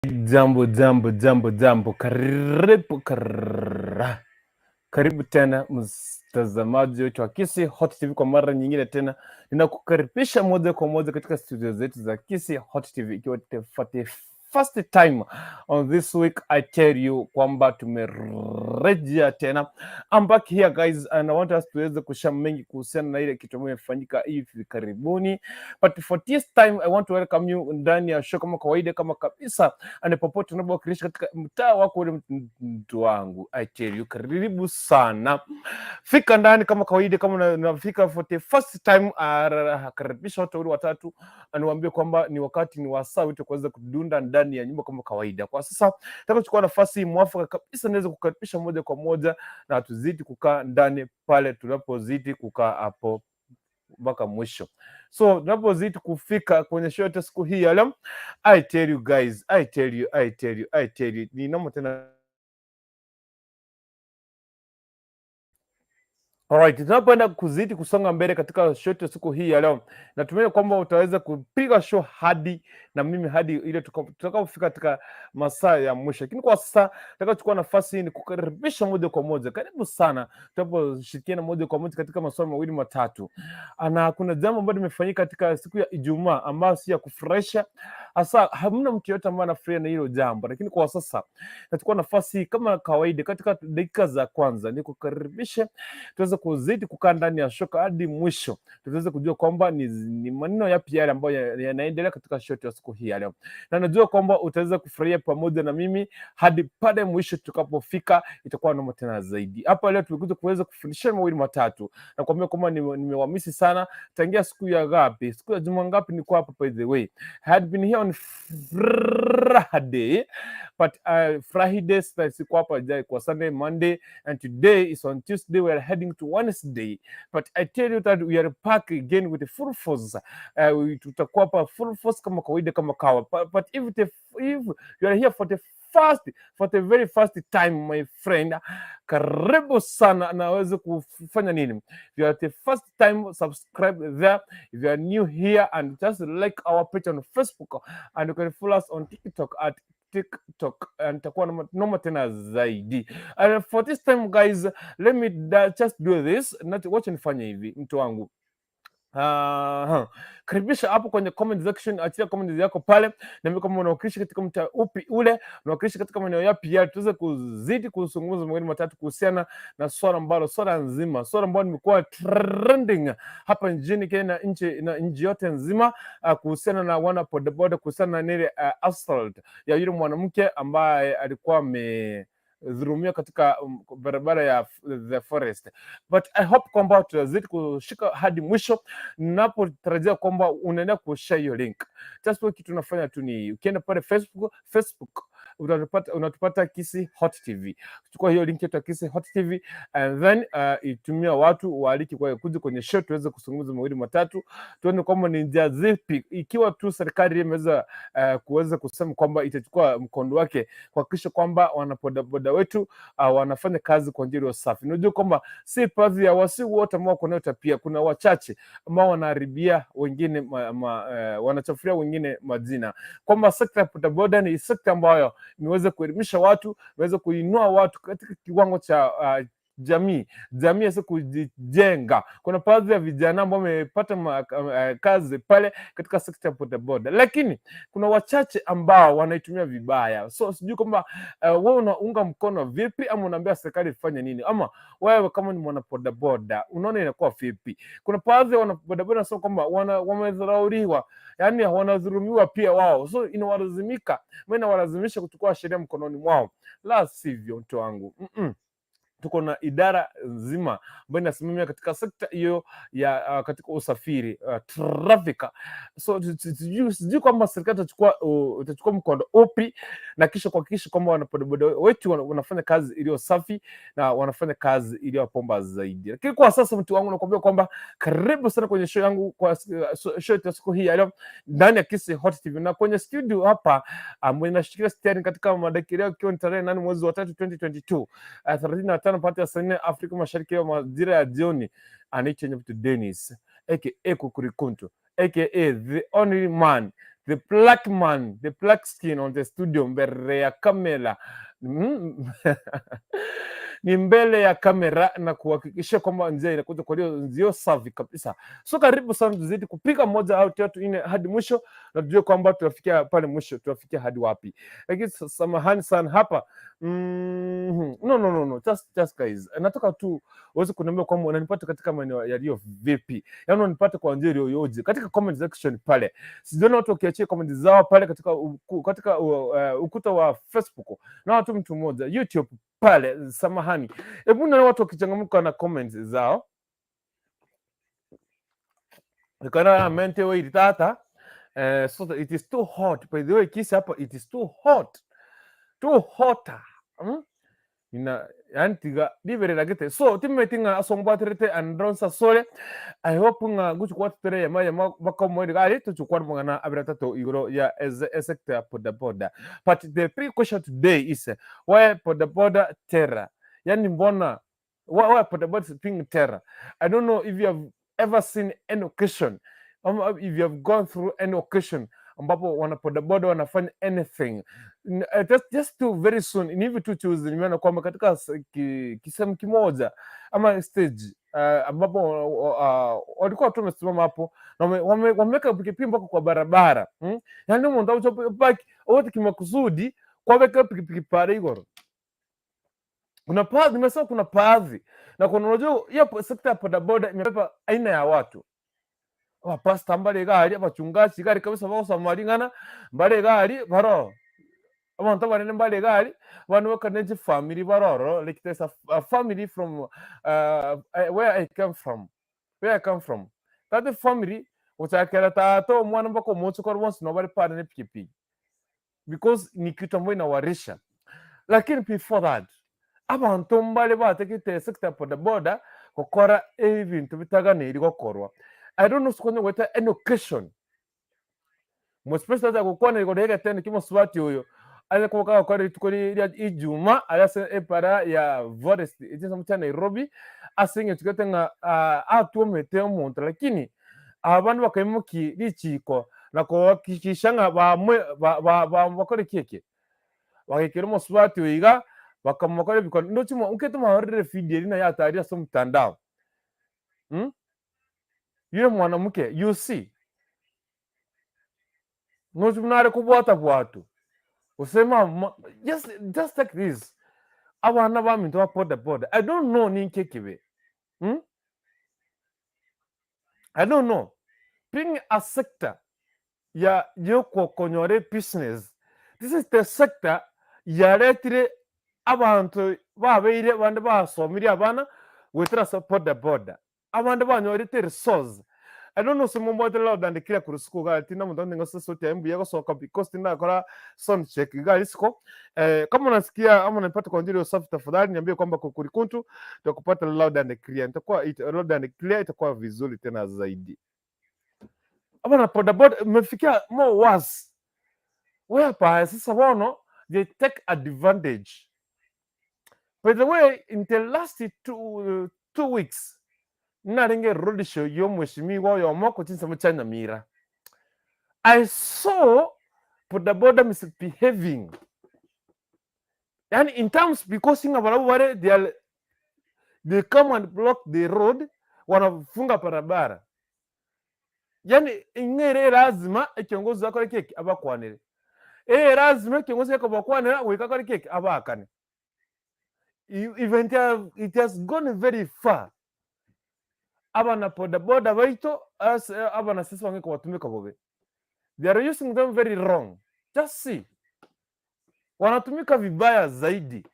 Jambo, jambo, jambo, jambo, karibu karibu tena mtazamaji wetu wa Kisii Hot TV kwa mara nyingine tena, ninakukaribisha moja kwa moja katika studio zetu za Kisii Hot TV, ikiwa for the first time on this week. I tell you kwamba tumerejea tena. I'm back here, guys, and I want us tuweze kushare mengi kuhusiana na ile kitu ambayo imefanyika hivi karibuni, but for this time I want to welcome you ndani ya show kama kawaida, kama kabisa, and popote unapowakilisha katika mtaa wako ule, mtu wangu, I tell you, karibu sana, fika ndani kama kawaida. Kama unafika for the first time, karibisha watu wawili watatu, aniwaambie kwamba ni wakati, ni wasaa wetu kuweza kudunda ndani ya nyumba kama kawaida. Kwa sasa nataka kuchukua nafasi mwafaka kabisa niweze kukaribisha moja kwa moja na tuzidi kukaa ndani pale tunapozidi kukaa hapo mpaka mwisho. So tunapozidi kufika kwenye show yetu siku hii ya leo, I tell you guys, I tell you, I tell you, I tell you, ni noma tena. Alright, tunapoenda kuzidi kusonga mbele katika show yetu siku hii ya leo, natumai kwamba utaweza kupiga show hadi na mimi hadi ile tutakapofika katika masaa ya mwisho. Lakini kwa sasa nataka kuchukua nafasi hii ni kukaribisha moja kwa moja, karibu sana tunaposhirikiana moja kwa moja katika maswali mawili matatu. Na kuna jambo ambalo limefanyika katika siku ya Ijumaa ambayo si ya kufurahisha, hasa hamna mtu yoyote ambaye anafurahia na hilo jambo, lakini kwa sasa nachukua nafasi hii kama kawaida katika dakika za kwanza ni kukaribisha tuweze kuzidi kukaa ndani ya show hadi mwisho, tuweze kujua kwamba ni maneno yapi yale ambayo yanaendelea katika show yetu ya siku hii ya leo, na najua kwamba utaweza kufurahia pamoja na mimi hadi pale mwisho tukapofika, itakuwa noma tena zaidi. Hapa leo tumekuja kuweza kufundisha mawili matatu na kuambia kwamba nimewamisi sana tangia siku ya ngapi, siku ya juma ngapi nilikuwa hapa. By the way, I had been here on Friday, but Friday sikuwa hapa, kwa Sunday, Monday, and today is on Tuesday. We are heading to Wednesday, but I tell you that we are back again with the full force. Tutakuwa hapa full force kama kawaida, kama kawa. But if you are here for the very first time, my friend, karibu sana. Naweza kufanya nini? If you are the first time, subscribe there. If you are new here, and just like our page on Facebook, and you can follow us on TikTok at TikTok, and takuwa noma tena zaidi. And for this time, guys, let me just do this. Not, wacha nifanye hivi, mtu wangu. Karibisha hapo kwenye comment section, achia comment yako pale, niambie kama unawakilisha katika mtaa upi ule, unawakilisha katika maeneo yapi yale, tuweze kuzidi kuzungumza mawili matatu kuhusiana na swala ambalo, swala nzima, swala ambalo limekuwa trending hapa nchini Kenya, nchi na nchi yote nzima, kuhusiana na wana bodaboda, kuhusiana na ile assault ya yule mwanamke ambaye alikuwa ame dhulumiwa katika barabara ya the forest, but I hope kwamba tutazidi kushika hadi mwisho, napotarajia kwamba unaendelea kushare hiyo link. Just kitu tunafanya tu ni ukienda pale Facebook unatupata Kisii Hot TV. Chukua hiyo link yetu ya Kisii Hot TV and then itumia watu waaliki kwa kuja kwenye show tuweze kuzungumza mawili matatu, tuone kwamba ni njia zipi, ikiwa tu serikali imeweza kuweza kusema kwamba itachukua mkondo wake kuhakikisha kwamba wanabodaboda wetu wanafanya kazi kwa njia iliyo safi. Unajua kwamba si baadhi ya wasi wote ambao wako nayo pia, kuna wachache ambao wanaharibia wengine wanachafuria wengine majina, kwamba sekta ya bodaboda ni sekta ambayo imeweza kuelimisha watu, imeweza kuinua watu katika kiwango cha jamii iweze kujijenga. Kuna baadhi ya vijana ambao wamepata kazi pale katika sekta ya bodaboda, lakini kuna wachache ambao wanaitumia vibaya. So sijui kwamba wewe unaunga mkono vipi, ama unaambia serikali ifanye nini, ama wewe kama ni mwanabodaboda unaona inakuwa vipi? Kuna baadhi ya wanabodaboda wanasema kwamba wamedharauliwa, yani wanadhulumiwa pia wao, so inawalazimika, inawalazimisha kuchukua sheria mkononi mwao, la sivyo, mtu wangu, Tuko na idara nzima ambayo inasimamia katika sekta hiyo ya katika usafiri, traffic. So sijui kwamba serikali itachukua mkondo upi na kisha kuhakikisha kwamba wanabodaboda wetu wanafanya kazi iliyo safi na wanafanya kazi iliyo pomba zaidi. Lakini kwa sasa, mtu wangu, nakuambia kwamba karibu sana kwenye show yangu, kwa show yetu ya siku hii ya leo ndani ya Kisii Hot TV, na kwenye studio hapa mwenye nashikilia steering katika madakika ikiwa ni tarehe 8 mwezi wa tatu 2022, 35 pata ya saa 4 Afrika Mashariki ya majira ya jioni, anaitwa Nyabuto Dennis aka Kukurikuntu aka the only man The black man, the black skin on the studio, mbele ya kamera, Ni mbele ya kamera na kuhakikisha kwamba njia inakuja kwa hiyo nzio safi kabisa. So karibu sana, tuzidi kupiga moja au tatu nne hadi mwisho na tujue kwamba tunafikia pale mwisho, tunafikia hadi wapi. Lakini samahani sana hapa, no, no, no, no. Just guys, nataka tu uweze kuniambia kwamba unanipata katika maeneo yaliyo vipi, yaani unanipata kwa njia iliyoje katika comment section pale. Sijaona watu wakiachia comment zao pale katika ukuta wa Facebook na watu mtu mmoja YouTube pale, samahani. Hebu na watu wakichangamka na comments zao Nikana mente we tata, so that it is too hot, by the way. Kisi hapa it is too hot, too hot. Ina yani tiga liberera gete so timetinga asongbaterete andronsa sole. I hope nga guchukwatere yama yama bakomwe gari tuchukwa mwana abira tatu igoro ya sector ya boda boda. But the big question today is, why boda boda terror? Yani mbona why boda boda is being terror? I don't know if you have ever seen any occasion, if you have gone through any occasion ambapo wana bodaboda wanafanya anything. Just to very soon, ni hivi tu juzi nimeona kwamba katika kisehemu kimoja ama stage ambapo walikuwa tu wamesimama hapo na wameweka pikipiki mpaka kwa barabara, Yani umuntu aucho wote kimakusudi kwaweka pikipiki pale igoro. Kuna baadhi, nimesema kuna baadhi na kuna, unajua hiyo sekta ya bodaboda imebeba aina ya watu, abapasita mbare gari, abachungaji gari kabisa bagosoma ring'ana mbare gari baro, abantu abanene mbare gari, abantu bakane family baroro. Like there's a family from where I come from, where I come from, that family uchakera tata omwana mpaka omochokoro bonsi no bari pale ne pikipiki because ni kitu ambayo inawarisha. Lakini before that, abantu mbale batekete sector ya bodaboda gukora ebintu bitaganiri gokorwa. I don't know sikonye gweta any occasion especially gukwana igoro yegetene kimosubati oyo aze kuboka gakora rituko ria ijuma aria ase epara ya forest echisemo chia Nairobi ase eng'encho gete ng'a atuomete omonto, lakini abandu bakaimoki richiko na kuhakikisha ng'a bamwe bakore ki bagekera omosubati oyo iga bakamokora ebikoni ndochimo nkete mahorere video eri naye atari ase omtandao, Yule mwanamke, you see, nochi kubwata bwatu usema just like this abana baminto ba boda boda. I don't know ninki kibe, I don't know. Being a sector ya yokokonyore business, this is the sector yaretire abantu babeire bande basomire abana gwetera ase boda boda, abande banyorete resource. I don't know simumbote loud and clear kurusuku ga tina muntu ndingo sauti ya mbuya gosoka because tinakora sound check ga isiko. Kama unasikia ama unanipata kwa njia safi, tafadhali niambie kwamba kukurikuntu tutakupata loud and clear. Nitakuwa loud and clear, itakuwa vizuri tena zaidi. Abana boda boda imefikia more worse whereby sasa bono they take advantage. By the way, in the last 2 weeks narenge road show yo mheshimiwa oyomo kuchinsemo cha Nyamira, I saw bodaboda misbehaving, yani in terms because inga barabu wale they come and block the road, wanafunga barabara. Yani ing'ere lazima ekiongozi akore keki abakwanire, lazima kiongozi akabakwanira wika akore keki abakane. Even it has gone very far. Abana bodaboda baito as abana sisi wange kuwatumika bobe, they are using them very wrong. Just see, wanatumika vibaya zaidi.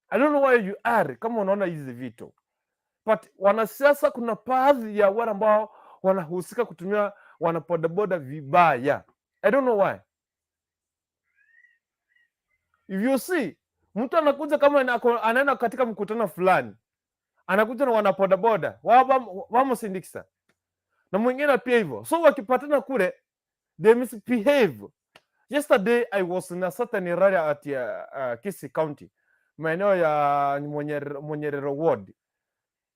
I don't know why you are, kama unaona hizi vitu, but wanasiasa, kuna baadhi ya wale ambao wanahusika kutumia wanabodaboda vibaya. I don't know why. If you see mtu anakuja kama anaenda katika mkutano fulani, anakuja na wanabodaboda wamosindikisa na mwingine pia hivyo, so wakipatana kule they misbehave. Yesterday I was in a certain rally at Kisii County, maeneo ya Monyerero Ward.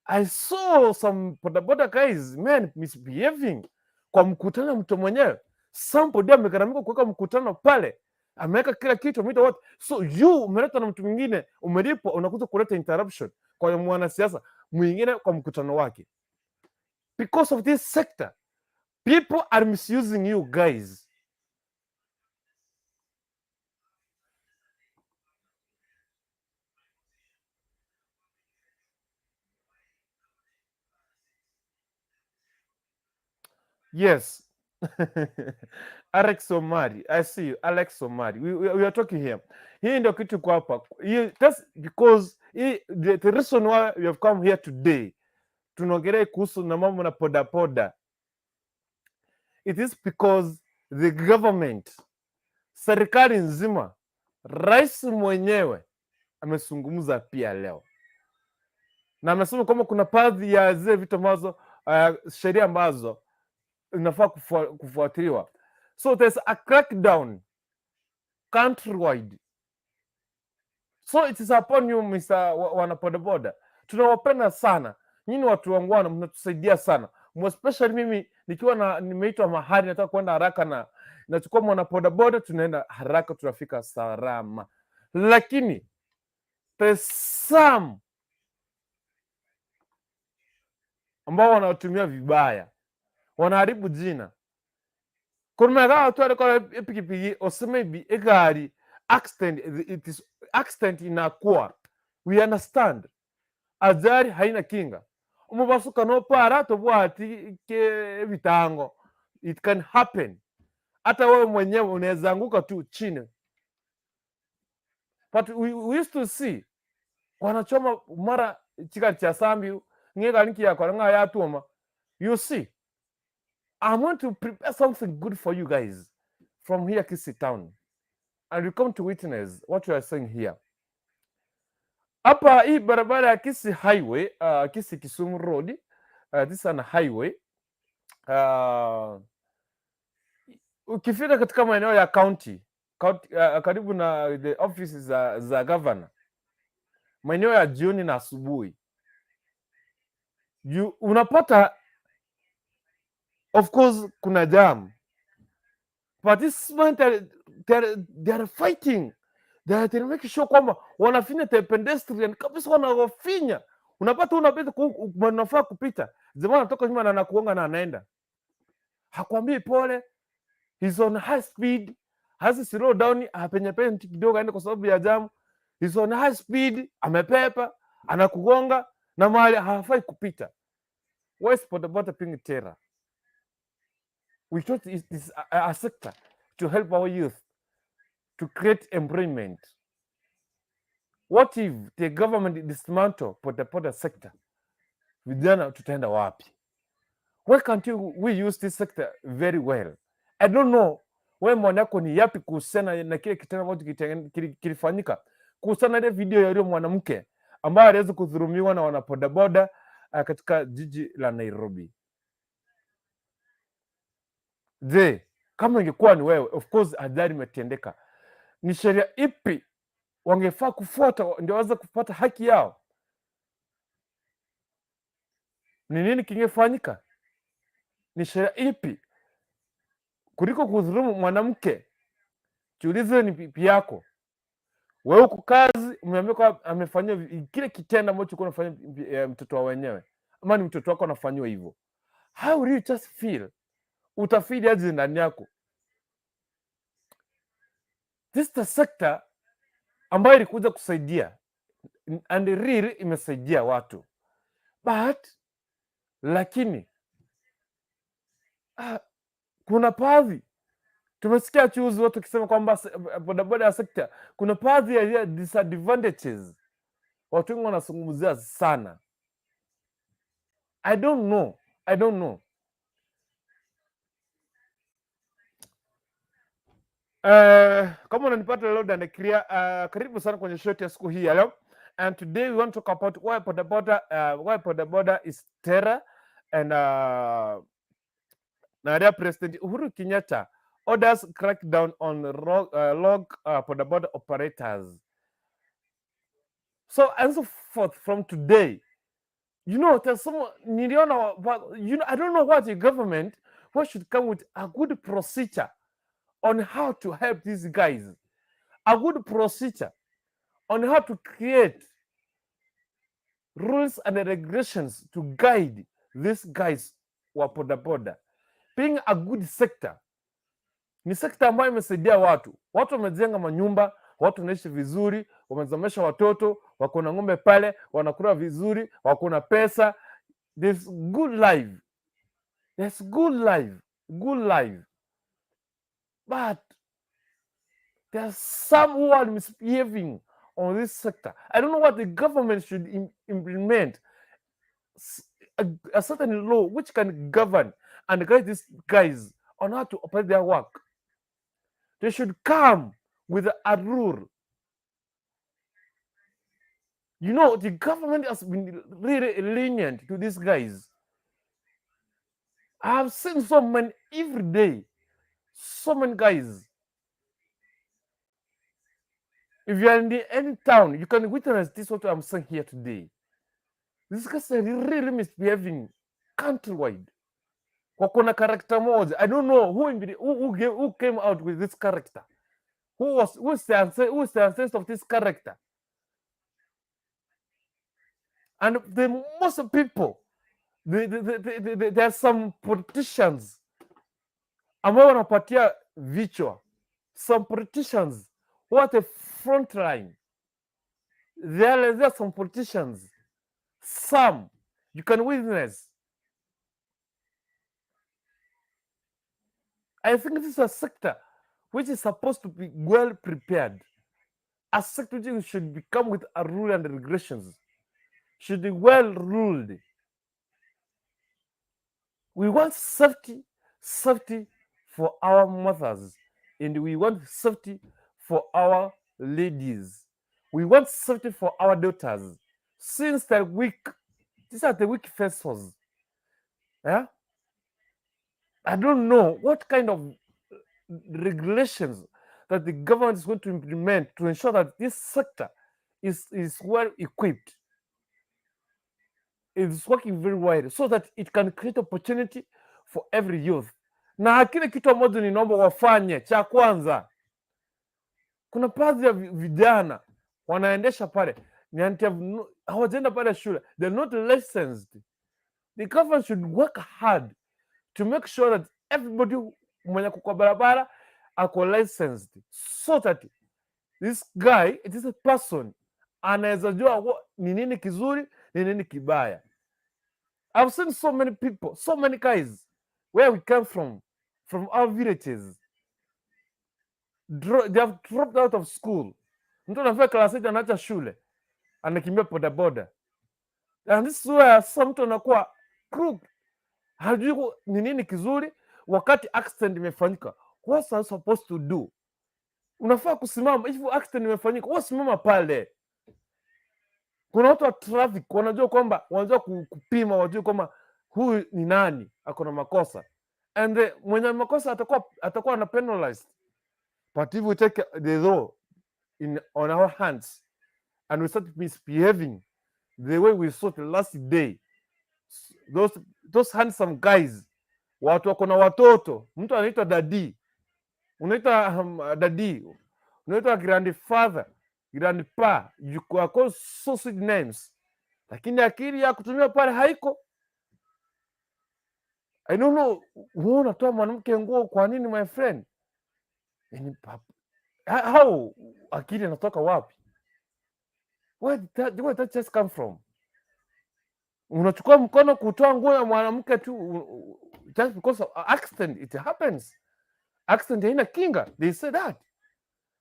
I saw some bodaboda guys, man, misbehaving kwa mkutano mtu mwenyewe. Somebody amegharamika kuweka mkutano pale, ameweka kila kitu, ameita watu. So you umeleta na mtu mwingine, umelipwa, unakuja kuleta interruption kwa mwanasiasa mwingine kwa mkutano wake. Because of this sector, people are misusing you guys. Yes. Alex Omari, I see you. Alex Omari. We are talking here. Hii ndio kitu kwa hapa. That's because the reason why we have come here today, tunaongelea kuhusu na mambo na bodaboda. It is because the government, serikali nzima, rais mwenyewe amezungumza pia leo na amesema kwamba kuna baadhi ya zile vitu ambazo sheria ambazo inafaa kufuatiliwa. So there's a crackdown countrywide. So it is upon you, Mr. Wanabodaboda. Tunawapenda sana nyinyi, watu wangwana, mnatusaidia sana, especially mimi nikiwa na nimeitwa mahali nataka kwenda haraka na nachukua mwanabodaboda, tunaenda haraka, tunafika salama. Lakini there's some ambao wanatumia vibaya, wanaharibu jina. Kurumega watu alikora pikipiki or maybe egari accident, it is accident inakuwa, we understand, ajali haina kinga, umubasuka nopara tobwati ke vitango, it can happen. Hata wewe mwenyewe unaweza anguka tu chini, but we used to see wanachoma mara chika cha sambi ngega niki yakora nga yatuma. You see, I want to prepare something good for you guys from here, Kisii Town, and you come to witness what you are saying here. Hapa hii barabara ya Kisii Highway, Kisii Kisumu Road, this is an highway. Ukifika katika maeneo ya county, karibu na the offices za governor, maeneo ya jioni na asubuhi, unapata of course kuna jam, but this man they are fighting, they are making sure kwamba wanafinya the pedestrian kabisa, wanawafinya. Unapata unapita unafaa kupita, jamaa anatoka nyuma na anakuonga na anaenda, hakwambii pole. He's on high speed, hasi slow down, apenye penye kidogo aende kwa sababu ya jamu. He's on high speed, amepepa, anakugonga na mahali hafai kupita. Why is bodaboda being terror? We thought it is a sector to help our youth to create employment. What if the government dismantle bodaboda sector? Vijana tutaenda wapi? Why can't we use this sector very well? I don't know. Wewe maoni yako ni yapi kuhusiana na kile kitendo ambacho kilifanyika kuhusiana na ile video ya yule mwanamke ambaye aliweza kudhulumiwa na wanabodaboda katika jiji la Nairobi? Je, kama ingekuwa ni wewe, of course ajali imetendeka, ni sheria ipi wangefaa kufuata ndio waweze kupata haki yao? Ni nini kingefanyika? Ni sheria ipi kuliko kudhulumu mwanamke? Jiulize, ni pipi yako wewe, uko kazi, umeambiwa kwamba amefanyiwa kile kitendo ambacho ulikuwa unafanya mtoto wa wenyewe, ama ni mtoto wako anafanyiwa hivyo. How will you just feel? Utafeel aje ndani yako? This is the sector ambayo ilikuja kusaidia and really imesaidia watu, but lakini kuna baadhi tumesikia juzi watu wakisema kwamba bodaboda ya sekta kuna baadhi ya disadvantages watu wengi wanazungumzia sana. I don't know, I don't know. Kama unanipata loud and clear, karibu sana kwenye show yetu ya siku hii ya leo. And today we want to talk about why bodaboda is terror and na President Uhuru Kenyatta orders crackdown on rogue bodaboda operators. So and so forth from today. There's some niliona, I don't know what the government who should come with a good procedure on how to help these guys, a good procedure on how to create rules and regulations to guide these guys wa bodaboda. Being a good sector, ni sekta ambayo imesaidia watu. Watu wamejenga manyumba, watu wanaishi vizuri, wamesomesha watoto, wako na ng'ombe pale, wanakula vizuri, wako na pesa. There's good life. There's good life, good life. But there's some who are misbehaving on this sector. I don't know what the government should implement a certain law which can govern and guide these guys on how to operate their work. They should come with a rule. The government has been really lenient to these guys. I have seen so many every day, so many guys. If you are in any town, you can witness this what I'm saying here today. These guys are really misbehaving countrywide. Wako na character moja. I don't know who came out with this character. Who is the ancestor of this character? And the most people, there are some politicians ambao wanapatia vichwa. Some politicians who are the front line. There are some politicians, some you can witness. I think this is a sector which is supposed to be well prepared. A sector which should become with a rule and regulations, should be well ruled. We want safety, safety for our mothers, and we want safety for our ladies. We want safety for our daughters. Since they're weak, these are the weak vessels. Yeah? I don't know what kind of regulations that the government is going to implement to ensure that this sector is well equipped, is working very well, so that it can create opportunity for every youth. Na kile kitu ambacho ninaomba wafanye, cha kwanza, kuna baadhi ya vijana wanaendesha pale ni hawajaenda pale shule, they're not licensed. The government should work hard to make sure that everybody mwenye kwa barabara ako licensed, so that this guy, this person anaweza jua ni nini kizuri, ni nini kibaya. I've seen so many people, so many guys where we come from our villages. They have dropped out of school. Mtu anafika class 8 anaacha shule, anakimbia bodaboda. And this is where some mtu anakuwa crook. Hajui ni nini kizuri wakati accident imefanyika. What are you supposed to do? Unafaa kusimama. If accident imefanyika, wewe simama pale. Kuna watu wa traffic wanajua kwamba wanajua kupima, wajue kwamba huyu ni nani ako na makosa, and mwenye makosa atakuwa na penalized. But if we take the law in on our hands and we start misbehaving the way we saw the last day, those handsome guys, watu wako na watoto, mtu anaitwa daddy, unaitwa daddy, unaitwa grandfather, grandpa, you are called so sweet names, lakini akili ya kutumia pale haiko. I don't know, wewe unatoa mwanamke nguo kwa nini, my friend? Yani, how akili inatoka wapi? Where did that just come from? Unachukua mkono kutoa nguo ya mwanamke tu just because of accident. It happens. Accident haina kinga, they say that.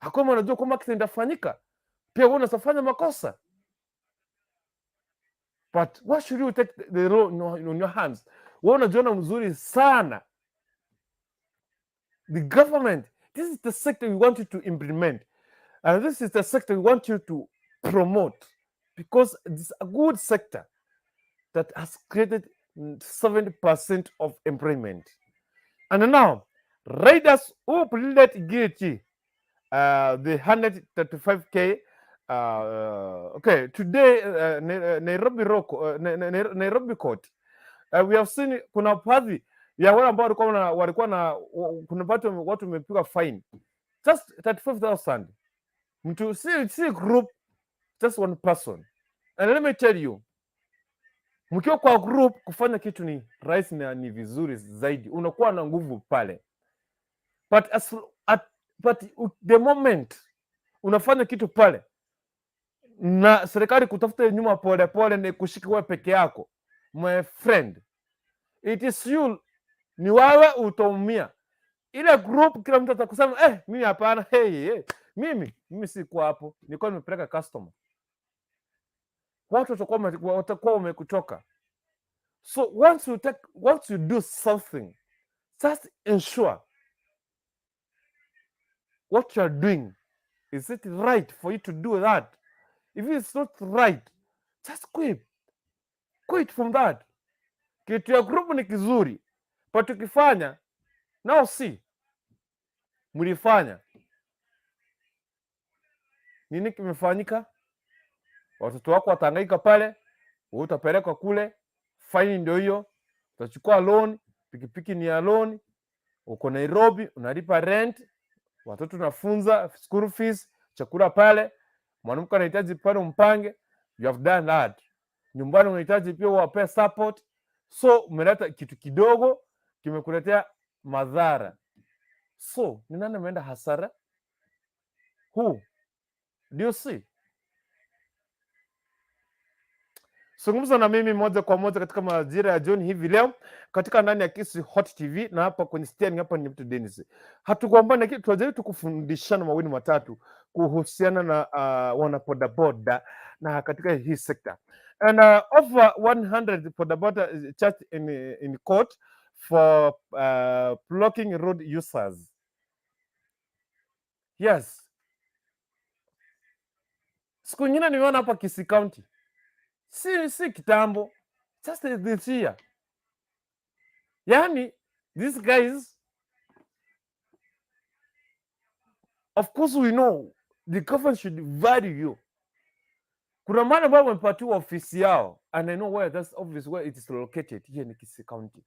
Hakuna unajua kwamba accident itafanyika, pia wewe unafanya makosa. But why should you take the law in your hands? Wewe unajiona mzuri sana. The government, this is the sector we want you to implement, and this is the sector we want you to promote, because it's a good sector that has created 70% of employment. And now, riders who pleaded guilty, the 135K. Okay, today Nairobi Rock, Nairobi Court, we have seen kuna baadhi Ya wale ambao walikuwa na kuna watu wamepiga fine just 35,000. Mtu si group, just one person. And let me tell you, mkiwa kwa group kufanya kitu ni rahisi na ni vizuri zaidi, unakuwa na nguvu pale. But the moment unafanya kitu pale na serikali kutafuta nyuma pole pole na kushika wewe peke yako, my friend, it is you, ni wewe utaumia. Ile group kila mtu atakusema, "Eh, mimi hapana, hey, hey. Mimi sikuwa hapo, nilikuwa nimepeleka customer." Watu watakuwa wamekutoka. So once you do something, just ensure what you are doing, is it right for you to do that? If it's not right, just quit. Quit from that. Kitu ya group ni kizuri, but ukifanya now, see, mlifanya nini? Kimefanyika? Watoto wako watahangaika pale, wewe utapelekwa kule, faini ndio hiyo, utachukua loan, pikipiki ni ya loan, uko Nairobi unalipa rent, watoto unafunza, school fees, chakula pale, mwanamke anahitaji pale umpange, you have done that. Nyumbani unahitaji pia uwapee support, so umeleta kitu kidogo kimekuletea madhara. So ni nani ameenda hasara? Who? Do you see? Zungumza na mimi moja kwa moja katika majira ya jioni hivi leo katika ndani ya Kisii Hot TV na hapa kwenye steering hapa ni mtu Dennis. Hatugombani, lakini tunajaribu tu kufundishana mawili matatu kuhusiana na wanabodaboda na katika hii sekta. And over 100 bodaboda is charged in court for blocking road users. Yes. Siku nyingine nimeona hapa Kisii County, si kitambo, just this year. Yani these guys, of course we know the government should value you. Kuna mahali ambapo wamepatiwa ofisi yao, and I know where that office, where it is located here in Kisii County.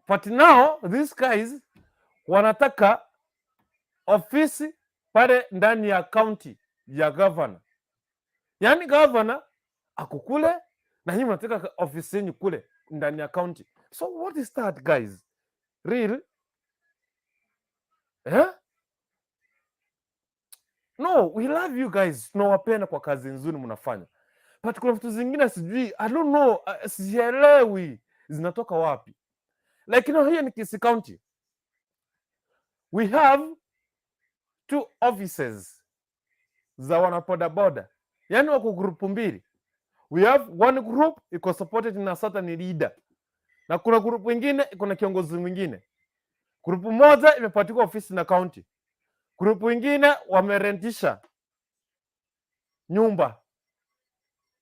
But now these guys wanataka ofisi pale ndani ya county ya governor. Yaani governor ako kule na nyinyi mnataka ofisi yenu kule ndani ya county. So what is that, guys? Real? Eh? No, we love you guys. Tunawapenda kwa kazi nzuri mnafanya. But kuna vitu zingine sijui, I don't know, sielewi zinatoka wapi. Like here in Kisii County, we have two offices za wanabodaboda, yaani wako group mbili. We have one group iko supported na certain leader, na kuna group ingine iko na kiongozi mwingine. Group moja imepatiwa ofisi na county, group ingine wamerentisha nyumba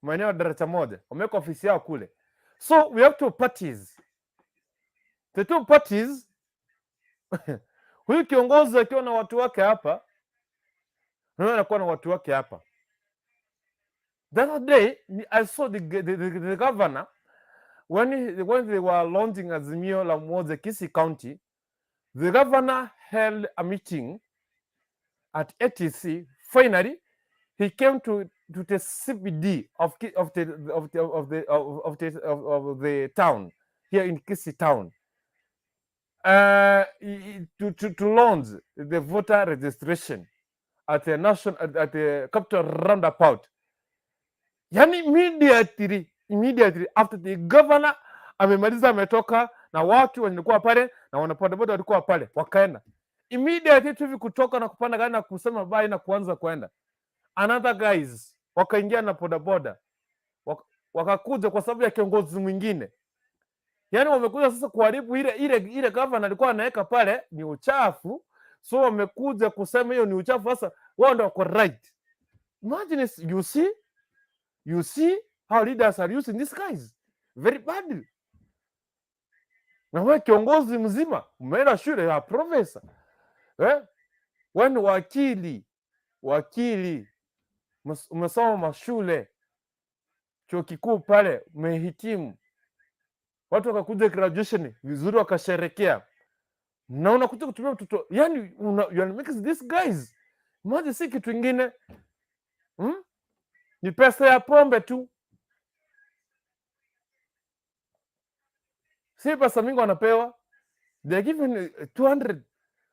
maeneo ya Daraja Moja, wameweka ofisi yao kule. So we have two parties. The two parties, huyu kiongozi akiwa na watu wake hapa, na huyu anakuwa na watu wake hapa. The other day I saw the governor when they were launching Azimio la Umoja Kisii County, the governor held a meeting at ATC. Finally, he came to the CBD of Ki- of the of the of the of, of the of the town here in Kisii town to launch the voter registration at the capital roundabout. Yani immediately after the governor amemaliza, ametoka na watu walikuwa pale na wanabodaboda walikuwa pale, wakaenda immediately tu hivi kutoka na kupanda gari na kusema bye na kuanza kwenda, another guys wakaingia na bodaboda, wakakuja kwa sababu ya kiongozi mwingine. Yaani wamekuja sasa kuharibu ile governor alikuwa anaweka pale ni uchafu, so wamekuja kusema hiyo ni uchafu. Sasa wao ndio wako right. Imagine, you see how leaders are using these guys very badly. Na wewe kiongozi mzima umeenda shule ya profesa, eh? Wewe ni wakili, umesoma mashule, chuo kikuu pale, umehitimu. Watu wakakuja graduation vizuri, wakasherekea, na unakuja kutumia mtoto yani, you are making these guys, imagine, si kitu ingine, Ni pesa ya pombe tu, si pesa mingi wanapewa, they are given 200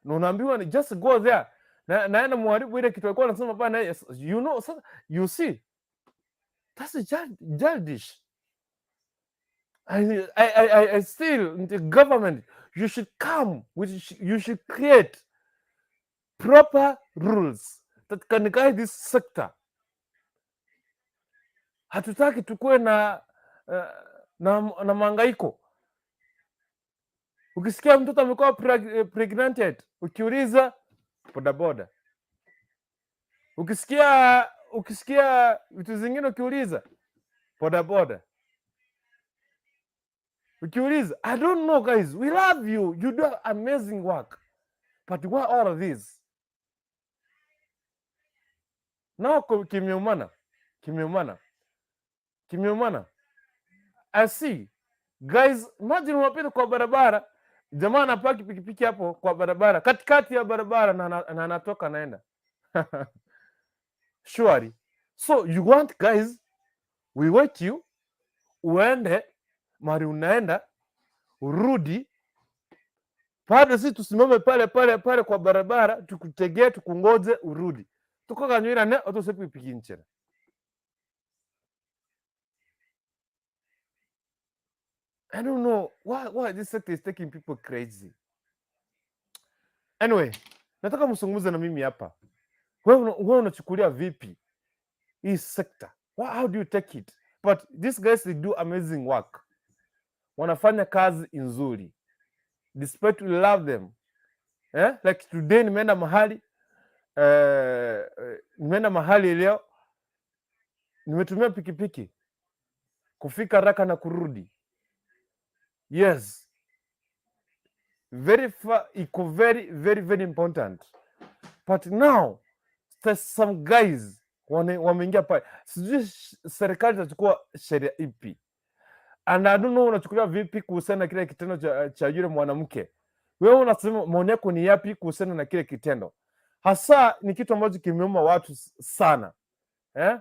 na unaambiwa ni just go there na naenda muharibu ile kitu alikuwa anasema bana, yes, so, you see, that's a childish. I still, the government, you should come with, you should create proper rules that can guide this sector. Hatutaki tukuwe na mahangaiko. Ukisikia mtoto amekuwa pregnanted, ukiuliza, bodaboda. Ukisikia vitu zingine ukiuliza, bodaboda. Ukiuliza, I don't know, guys, we love you. You do amazing work. But why all of this? Now kimeumana, kimeumana, kimeumana. I see. Guys, imagine unapita kwa barabara, jamaa anapaki pikipiki hapo kwa barabara, katikati ya barabara, na anatoka anaenda. Surely. So you want, guys, we wait you, uende mahali unaenda, urudi, bado sisi tusimame pale pale pale kwa barabara tukutegee, tukungoje urudi. Tukoganywirane otose pikipiki nchera. I don't know why this sector is taking people crazy. Anyway, nataka mzungumze na mimi hapa. Wewe unachukulia vipi hii sector? How do you take it? But these guys, they do amazing work. Wanafanya kazi nzuri. Despite we love them. Eh? Like today nimeenda mahali leo, nimetumia pikipiki kufika haraka na kurudi. Yes. Very far, iko very very very important. But now there's some guys wameingia pale, sijui serikali itachukua sheria ipi, and I don't know unachukulia vipi kuhusiana na kile kitendo cha yule mwanamke. Wewe unasema maoni yako ni yapi kuhusiana na kile kitendo? Hasa ni kitu ambacho kimeuma watu sana, eh?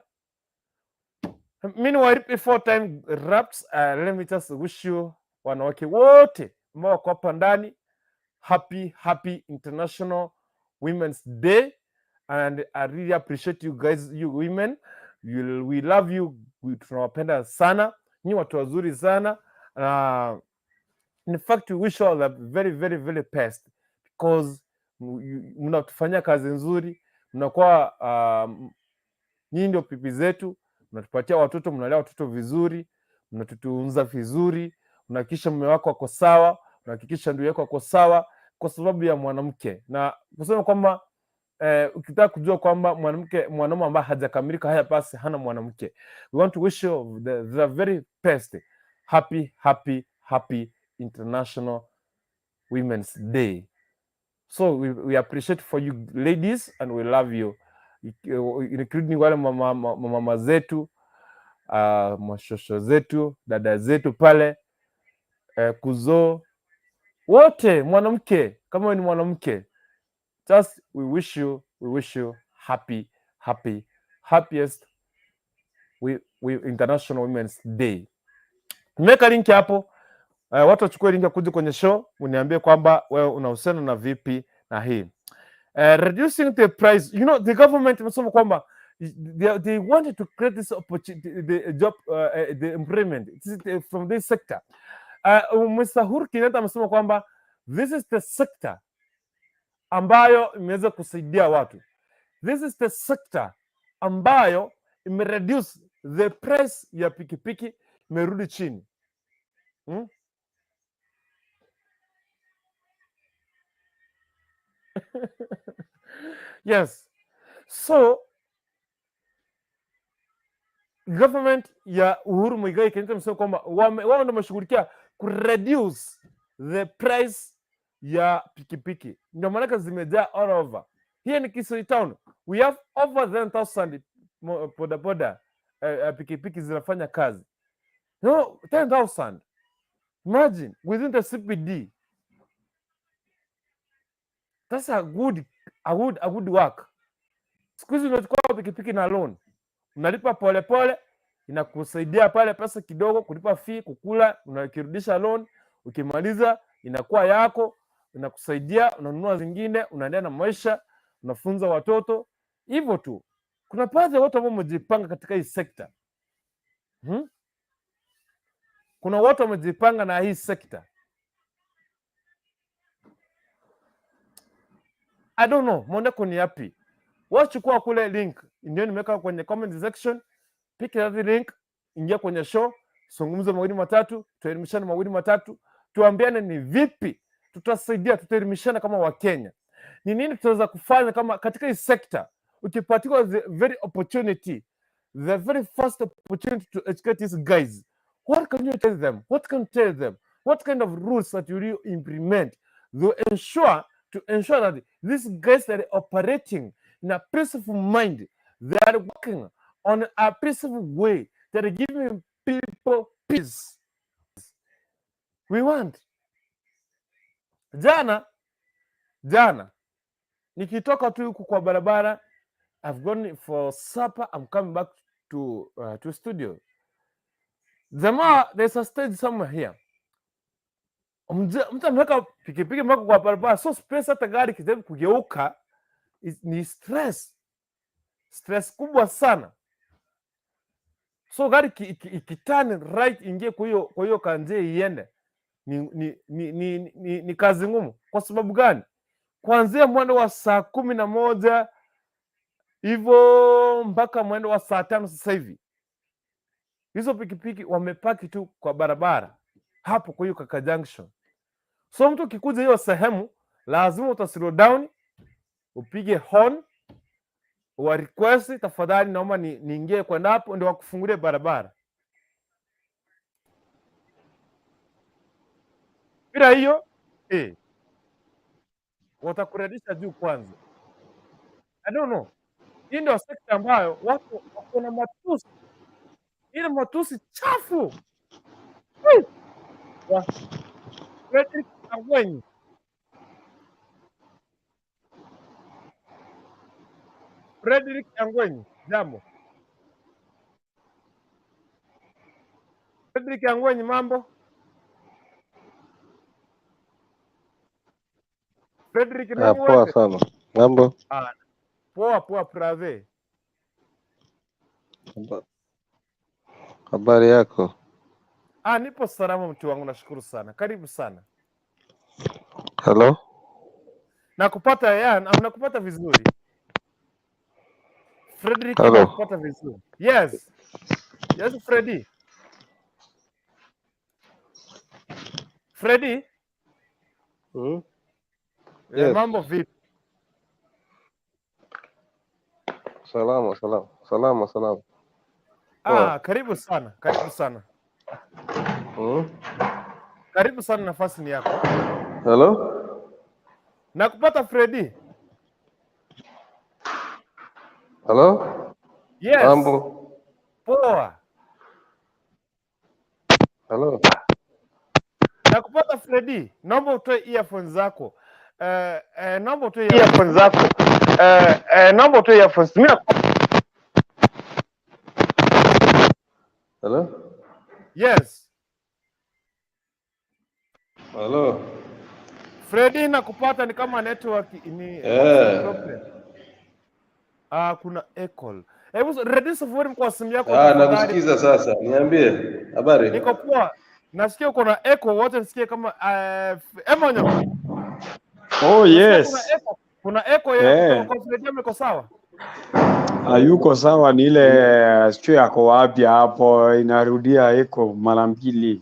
Meanwhile, before time wraps, let me just wish you, wanawake wote ambao wako hapa ndani, happy happy International Women's Day, and I really appreciate you guys, you women. We love you, tunawapenda sana, nyi watu wazuri sana. In fact, we wish all the very very very best because mnatufanyia kazi nzuri, mnakuwa nyinyi ndio pipi zetu, mnatupatia watoto, mnalea watoto vizuri, mnatutunza vizuri, unahakikisha mume wako ako sawa, unahakikisha ndugu yako ako sawa, kwa sababu ya mwanamke. Na kusema kwamba ukitaka kujua kwamba mwanamke, mwanaume ambaye hajakamilika, haya basi hana mwanamke. We want to wish you the very best. Happy happy happy International Women's Day. So we appreciate for you ladies and we love you, including wale mama zetu, mashosho zetu, dada zetu pale, kuzoo wote, mwanamke, kama wewe ni mwanamke, just we wish you happy happy happiest International Women's Day. Nimeweka link hapo, watu wachukue link kuja kwenye show, uniambie kwamba wewe unahusiana na vipi na hii reducing the price. The government imesema kwamba they wanted to create this opportunity, the job, the employment. This is from this sector. Mr. Uhuru Kenyatta amesema kwamba this is the sector ambayo imeweza kusaidia watu. This is the sector ambayo imereduce the price ya pikipiki, imerudi chini. Yes. So government ya Uhuru Muigai Kenyatta imesema kwamba wao ndio wameshughulikia kureduce the price ya pikipiki, ndio maanake zimejaa all over. Here in Kisii town we have over 10,000 bodaboda, pikipiki zinafanya kazi. No, 10,000. Imagine within the CBD. That's a good work. Siku hizi unachukua pikipiki na loan, unalipa polepole, inakusaidia pale pesa kidogo kulipa fee, kukula, unakirudisha loan, ukimaliza inakuwa yako, inakusaidia, unanunua zingine, unaendelea na maisha, unafunza watoto hivyo tu. Kuna baadhi ya watu ambao wamejipanga katika hii sekta, Kuna watu wamejipanga na hii sekta. I don't know, maoni yako ni yapi? Wachukua kule link ndio nimeweka kwenye comment section, pick that link, ingia kwenye show, zungumza mawili matatu, tuelimishane mawili matatu, tuambiane ni vipi tutasaidia, tutaelimishana kama Wakenya, ni nini tutaweza kufanya kama katika hii sekta. Ukipatiwa the very opportunity, the very first opportunity to educate these guys, what can you tell them? What can you tell them? What kind of rules that you will implement to ensure that these guys that are operating in a peaceful mind, they are working on a peaceful way, that are giving people peace. We want. Jana nikitoka tu huku kwa barabara, I've gone for supper, I'm coming back to studio. Jamaa, there's a stage somewhere here. Mtu ameweka pikipiki mpaka kwa barabara, so space hata gari kijaribu kugeuka ni stress kubwa sana. So gari ikiturn right ingie kwa hiyo kanjia iende ni kazi ngumu. Kwa sababu gani? Kuanzia mwendo wa saa 11 hivyo mpaka mwendo wa saa 5 sasa hivi hizo pikipiki wamepaki tu kwa barabara hapo kwa hiyo kaka junction. So mtu ukikuja hiyo sehemu lazima uta slow down, upige horn, wa request tafadhali, naomba niingie kwenda hapo, ndio wakufungulie barabara. Bila hiyo watakurudisha juu kwanza. I don't know. Hii ndio sekta ambayo watu wako na matusi, ile matusi chafu. Hey! Frederick Angwenyi, Frederick Angwenyi, jambo. Frederick Angwenyi, mambo. Frederick nani Poa wewe? sana. Mambo? Ah, poa poa brother. Habari yako? Ah, nipo salama mtu wangu, nashukuru sana. Karibu sana. Hello? Nakupata ya, nakupata vizuri. Frederick, Hello. nakupata vizuri. Yes. Yes, Freddy. Freddy? Yes. Mambo vipi? Salama, salama. Salama, salama. Poa. Ah, karibu sana. Karibu sana. Karibu sana, nafasi ni yako. Hello? Nakupata Freddy. Hello? Yes. Mambo? Poa. Hello? Nakupata Freddy. Naomba utoe earphones zako. Naomba utoe earphones zako. Naomba utoe earphones. Mimi Hello? Yes. Hello? Freddy, nakupata ni kama network ni problem. Ah, kuna echo. Hebu reduce volume kwa simu yako tafadhali. Nakusikiza sasa. Niambie. Habari? Niko poa. Nasikia uko na echo, wote nisikie kama Emonyo. Oh, Nasikia yes. Kuna echo. Kuna echo ya kwa Freddy, iko sawa? Hayuko sawa, ni ile sijui yako wapi hapo, inarudia echo mara mbili.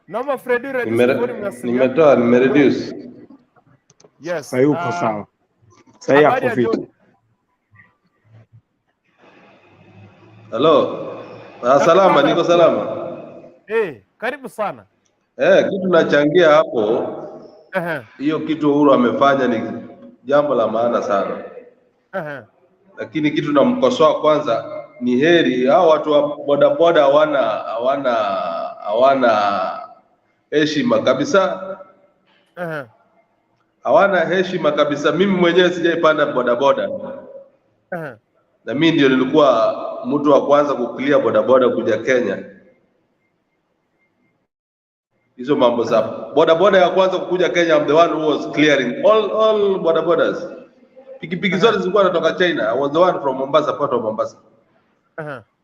Naomba Freddy reduce volume ya simu yako. Nimetoa, nimereduce. Yes. Hayuko sawa. Sasa Habari yako ya fiti. jioni. Hello? Salama, niko salama. Karibu sana. Kitu nachangia hapo, hiyo kitu Uhuru amefanya ni jambo la maana sana. Lakini kitu namkosoa kwanza ni heri hao watu wa bodaboda hawana heshima kabisa, hawana heshima kabisa. Mimi mwenyewe sijaipanda bodaboda na mimi ndio nilikuwa mtu wa kwanza kuclear bodaboda kuja Kenya. Hizo mambo za bodaboda ya kwanza kukuja Kenya, I'm the one who was clearing all bodabodas. Pikipiki zote zilikuwa natoka China. I was the one from Mombasa, port of Mombasa.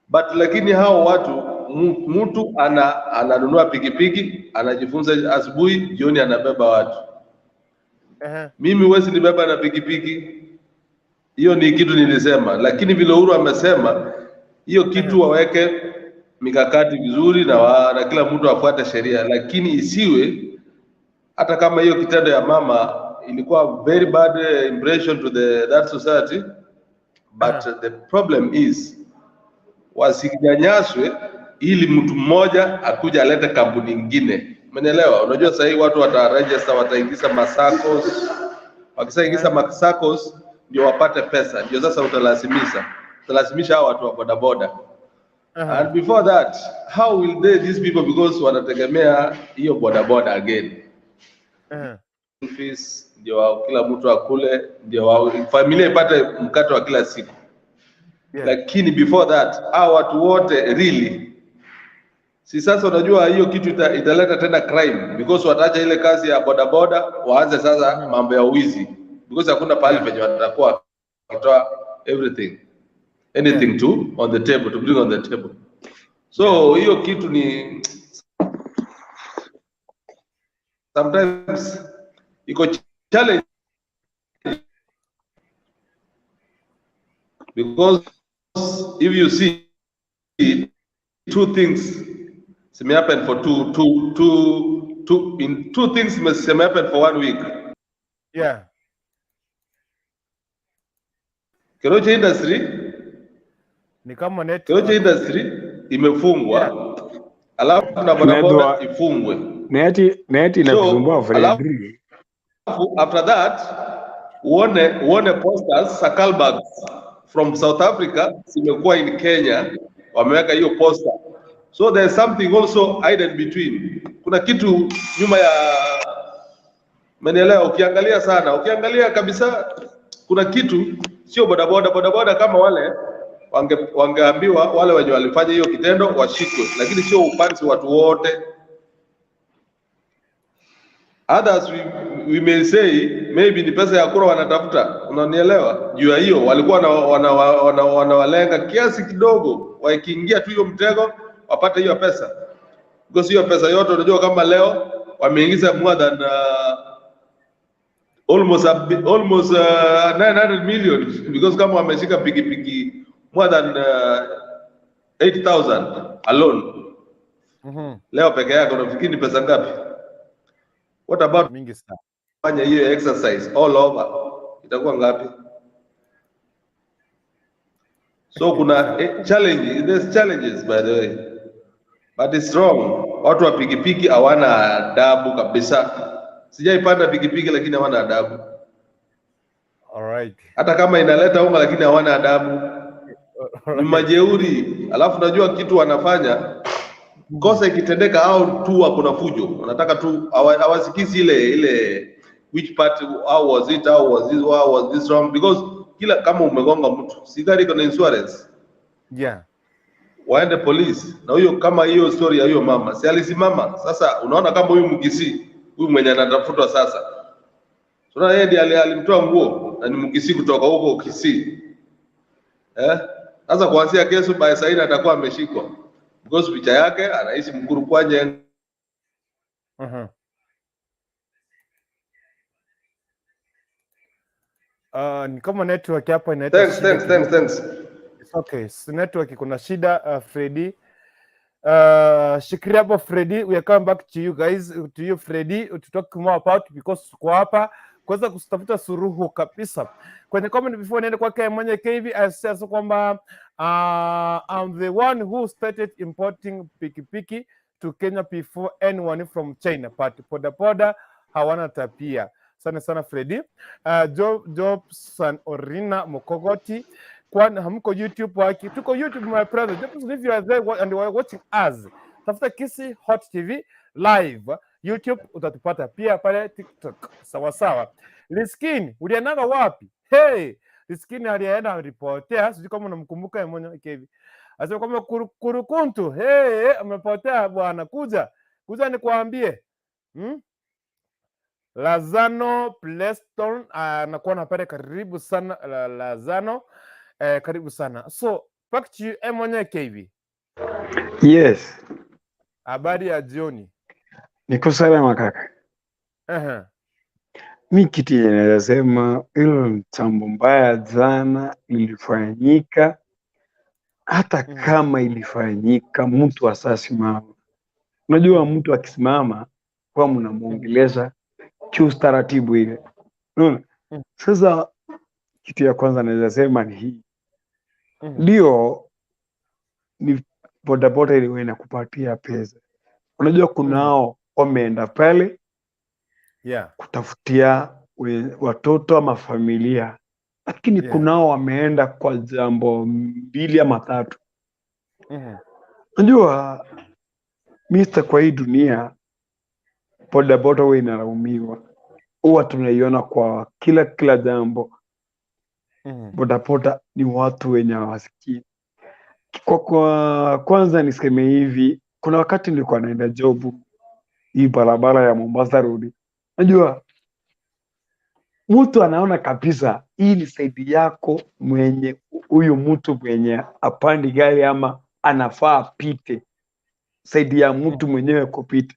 But lakini hao watu, mtu ananunua pikipiki, anajifunza asubuhi, jioni anabeba watu. Mimi huwezi nibeba na pikipiki. Hiyo ni kitu nilisema, lakini vile Uhuru amesema hiyo kitu waweke mikakati vizuri na kila mtu afuate sheria, lakini isiwe hata kama hiyo kitendo ya mama ilikuwa very bad impression to the that society, but the problem is wasinyanyaswe ili mtu mmoja akuja alete kampuni nyingine. Umenielewa? Unajua sasa hii watu wataregister, wataingiza maSACCOs. Wakishaingiza maSACCOs ndio wapate pesa, ndio sasa utalazimisha hao watu wa bodaboda. And before that, how will they, these people, because wanategemea hiyo bodaboda again, fees ndio kila mtu akule, ndio familia ipate mkate wa kila siku. Lakini before that, hao watu wote really, si sasa unajua hiyo kitu italeta tena crime because wataacha ile kazi ya bodaboda waanze sasa mambo ya uwizi because hakuna pahali penye watakuwa wakitoa everything, anything to on the table, to bring on the table. So hiyo kitu ni sometimes iko challenge because if you see two things may happen for two two two two in two things may happen for one week. Keroche industry Ni kama network. Keroche industry imefungwa, alafu na bodaboda ifungwe. Neti inakusumbua. So, alafu Fredri. After that uone posters Sakalbags from South Africa zimekuwa in Kenya, wameweka hiyo poster. So there's something also hidden between. Kuna kitu nyuma ya, umenielewa? Ukiangalia sana, ukiangalia kabisa, kuna kitu sio bodaboda. Bodaboda kama wale wangeambiwa wale wenye walifanya hiyo kitendo washikwe, lakini sio upanzi watu wote. Others we may say maybe ni pesa ya kura wanatafuta, unanielewa? Juu ya hiyo walikuwa wanawalenga kiasi kidogo, wakiingia tu hiyo mtego wapate hiyo pesa, because hiyo pesa yote unajua kama leo wameingiza more than almost 900 million, because kama wameshika pikipiki more than 8000 alone leo peke yake, unafikiri ni pesa ngapi? What about Mingi sana. Fanya hiyo exercise all over, itakuwa ngapi? So kuna challenge, there's challenges, by the way, but it's wrong. Watu wa pikipiki hawana adabu kabisa. Sijaipanda pikipiki lakini hawana adabu. Hata kama inaleta unga lakini hawana adabu, ni majeuri. Alafu najua kitu wanafanya, kosa ikitendeka au tu hakuna fujo, wanataka tu hawasikizi ile which part, how was it, how was this wrong, because kila kama umegonga mtu, si gari iko na insurance? Waende polisi na huyo. Kama hiyo story ya huyo mama, si alisimama? Sasa unaona kama huyu Mkisii, huyu mwenye anatafutwa sasa, unaona yeye ndiye alimtoa nguo na ni Mkisii kutoka huko Kisii, eh? Sasa kuanzia kesho by saa nne atakuwa ameshikwa because picha yake anaishi Mkuru Kwanje. Ni kama network hapa inaleta Thanks, shida thanks, thanks, kidogo. Thanks. It's okay. So network kuna shida, Freddy. Shikilia hapo, Freddy. We are coming back to you guys, to you, Freddy, to talk more about, because tuko hapa kuweza kutafuta suluhu kabisa. Kwenye comment before niende kwake mwenye KV asema kwamba I'm the one who started importing pikipiki to Kenya before anyone from China, but boda boda hawana tabia. Sana sana, Freddy. Jobson Orina Mokogoti, kwani hamko YouTube? Waki tuko YouTube, my brother Jobson. If you are there and you are watching us, tafuta Kisii Hot TV live. YouTube, utatupata pia pale TikTok. Sawa sawa. Liskini, uliendaga wapi? Hey, Liskini alienda alipotea, sijui kama unamkumbuka yeye mwenyewe hivi. Asema kwamba kurukuntu, hey, amepotea bwana, kuja. Kuja nikuambie. Lazano Pleston anakuwa na pale karibu sana Lazano, karibu sana. So back to you mwenyewe KV. Yes, Habari ya jioni. Niko salama kaka. Mi kitu yenye naweza sema hilo jambo mbaya sana lilifanyika, hata kama ilifanyika, mtu asasimama. Unajua mtu akisimama kwa mnamuongelesha kiustaratibu ile. Unaona? Sasa kitu ya kwanza naweza sema ni hii. Ndio ni bodaboda ile inakupatia pesa. Unajua kunao wameenda pale kutafutia watoto ama familia, lakini kunao wameenda kwa jambo mbili ama tatu. Unajua mister, kwa hii dunia bodaboda huwa inalaumiwa, huwa tunaiona kwa kila jambo. Bodaboda ni watu wenye hawasikii. Kwa kwanza niseme hivi, kuna wakati nilikuwa naenda jobu hii barabara ya Mombasa Road. Unajua mtu anaona kabisa hii ni saidi yako mwenye huyu mtu mwenye apandi gari ama anafaa apite saidi ya mtu mwenyewe kupita.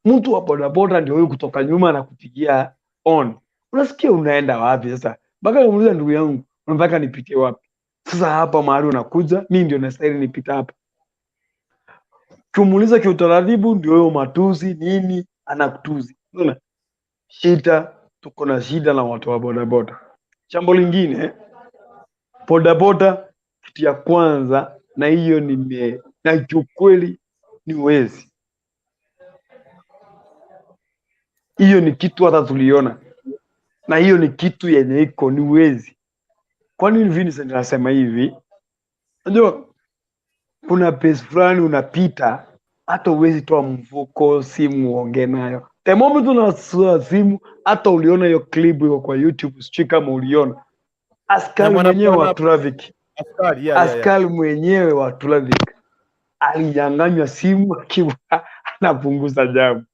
Mtu wa bodaboda ndio huyu kutoka nyuma anakupigia on. Unasikia unaenda wapi sasa? Mpaka namuuliza ndugu yangu, unataka nipitie wapi? Sasa hapa mahali unakuja, mimi ndio nastahili nipite hapa. Kimuuliza kiutaratibu ndio huyo matusi nini anakutusi. Unaona? Shida, tuko na shida na watu wa bodaboda. Jambo lingine, bodaboda kitu ya kwanza, na hiyo nime na kiukweli ni wezi. Hiyo ni kitu hata tuliona, na hiyo ni kitu yenye iko ni wezi. Kwa nini Vincent anasema hivi? Unajua kuna pesa fulani unapita hata huwezi toa mfuko simu uongee nayo. The moment unatoa simu, hata uliona hiyo clip iko kwa YouTube, sijui kama uliona. Askari mwenyewe wa traffic, askari, yeah. Askari mwenyewe wa traffic alinyang'anywa simu akiwa anapunguza jamu.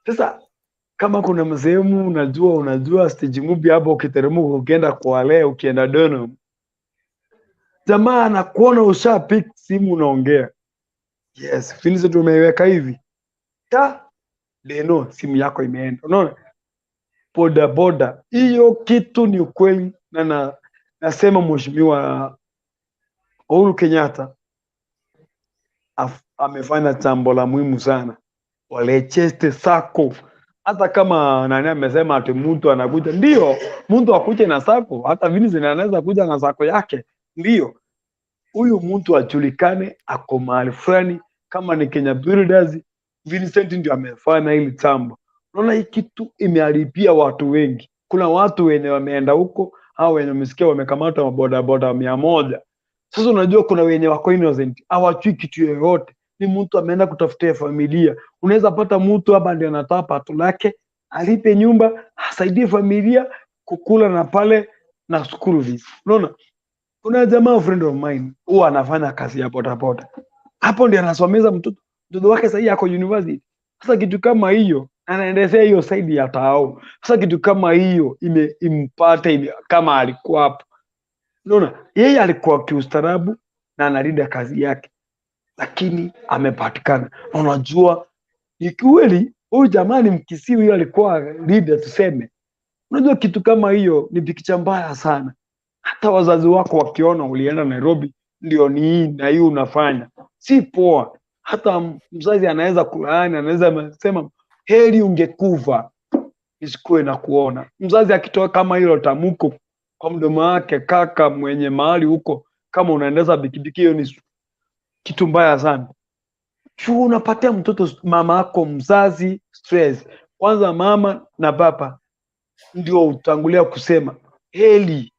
Sasa kama kuna sehemu unajua stage movie hapo, ukiteremka ukienda Kwale, ukienda Donholm, jamaa anakuona usha pick simu unaongea. Yes, Vincent umeiweka hivi. Ta Deno, simu yako imeenda. Unaona? Boda boda. Hiyo kitu ni ukweli, na nasema Mheshimiwa Uhuru Kenyatta amefanya jambo la muhimu sana. Walecheste sako. Hata kama nani amesema ati mtu anakuja, ndio mtu akuje na sako, hata Vincent anaweza kuja na sako yake. Ndio huyu mtu ajulikane ako mahali fulani, kama ni Kenya Builders, Vincent ndio amefanya hili jambo. Unaona hii kitu imeharibia watu wengi. Kuna watu wenye wameenda huko, hao wenye wamesikia wamekamata mabodaboda 100. Sasa unajua kuna wenye wako innocent, hawajui kitu yoyote. Ni mtu ameenda kutafutia familia. Unaweza pata mtu hapa ndio anatoa pato lake, alipe nyumba, asaidie familia kukula na pale na school fees. Unaona? Kuna jamaa friend of mine huwa anafanya kazi ya bodaboda. Hapo ndio anasomeza mtoto wake, sasa ako university. Sasa kitu kama hiyo anaendelea hiyo side ya tao. Sasa kitu kama hiyo imempata kama alikuwa hapo. Unaona? Yeye alikuwa kiustaarabu na analinda kazi yake. Lakini amepatikana. Na unajua ni kweli huyu jamaa ni Mkisii, huyu alikuwa leader tuseme. Unajua kitu kama hiyo ni picha mbaya sana. Hata wazazi wako wakiona ulienda Nairobi ndio ni hii na hii unafanya, si poa. Hata mzazi anaweza kulaani, anaweza sema heri ungekufa isikuwe na kuona. Mzazi akitoa kama hilo tamko kwa mdomo wake, kaka mwenye mahali huko, kama unaendeza bikibiki, hiyo ni kitu mbaya sana. Chu unapatia mtoto mama yako mzazi stress. Kwanza mama na baba ndio utangulia kusema heri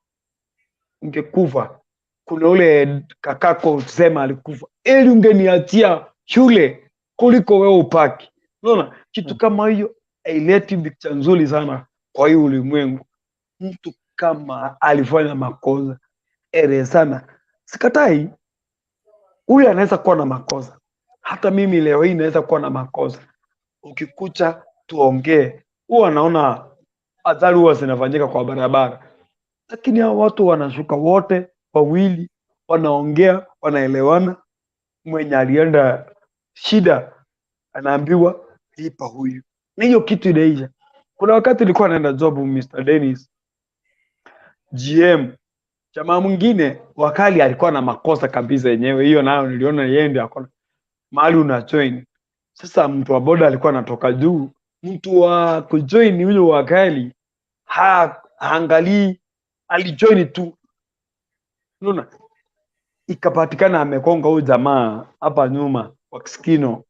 ungekufa. Kuna ule kakako usema alikufa, heri ungeniachia shule kuliko wewe upaki. Unaona kitu kama hiyo haileti picha nzuri sana kwa hii ulimwengu. Mtu kama alifanya makosa, elezana. Sikatai, huyu anaweza kuwa na makosa, hata mimi leo hii naweza kuwa na makosa. Ukikucha tuongee. Huwa naona ajali huwa zinafanyika kwa barabara, lakini hao watu wanashuka wote wawili, wanaongea, wanaelewana. Mwenye alienda shida anaambiwa lipa huyu, na hiyo kitu inaisha. Kuna wakati nilikuwa naenda job, Mr. Dennis GM, jamaa mwingine wakali alikuwa na makosa kabisa yenyewe, hiyo nayo niliona yeye ndiye akona mahali una join. Sasa mtu wa boda alikuwa anatoka juu, mtu wa kujoin huyo wakali haangalii, alijoin tu, unaona, ikapatikana amekonga huyu jamaa hapa nyuma wa kiskino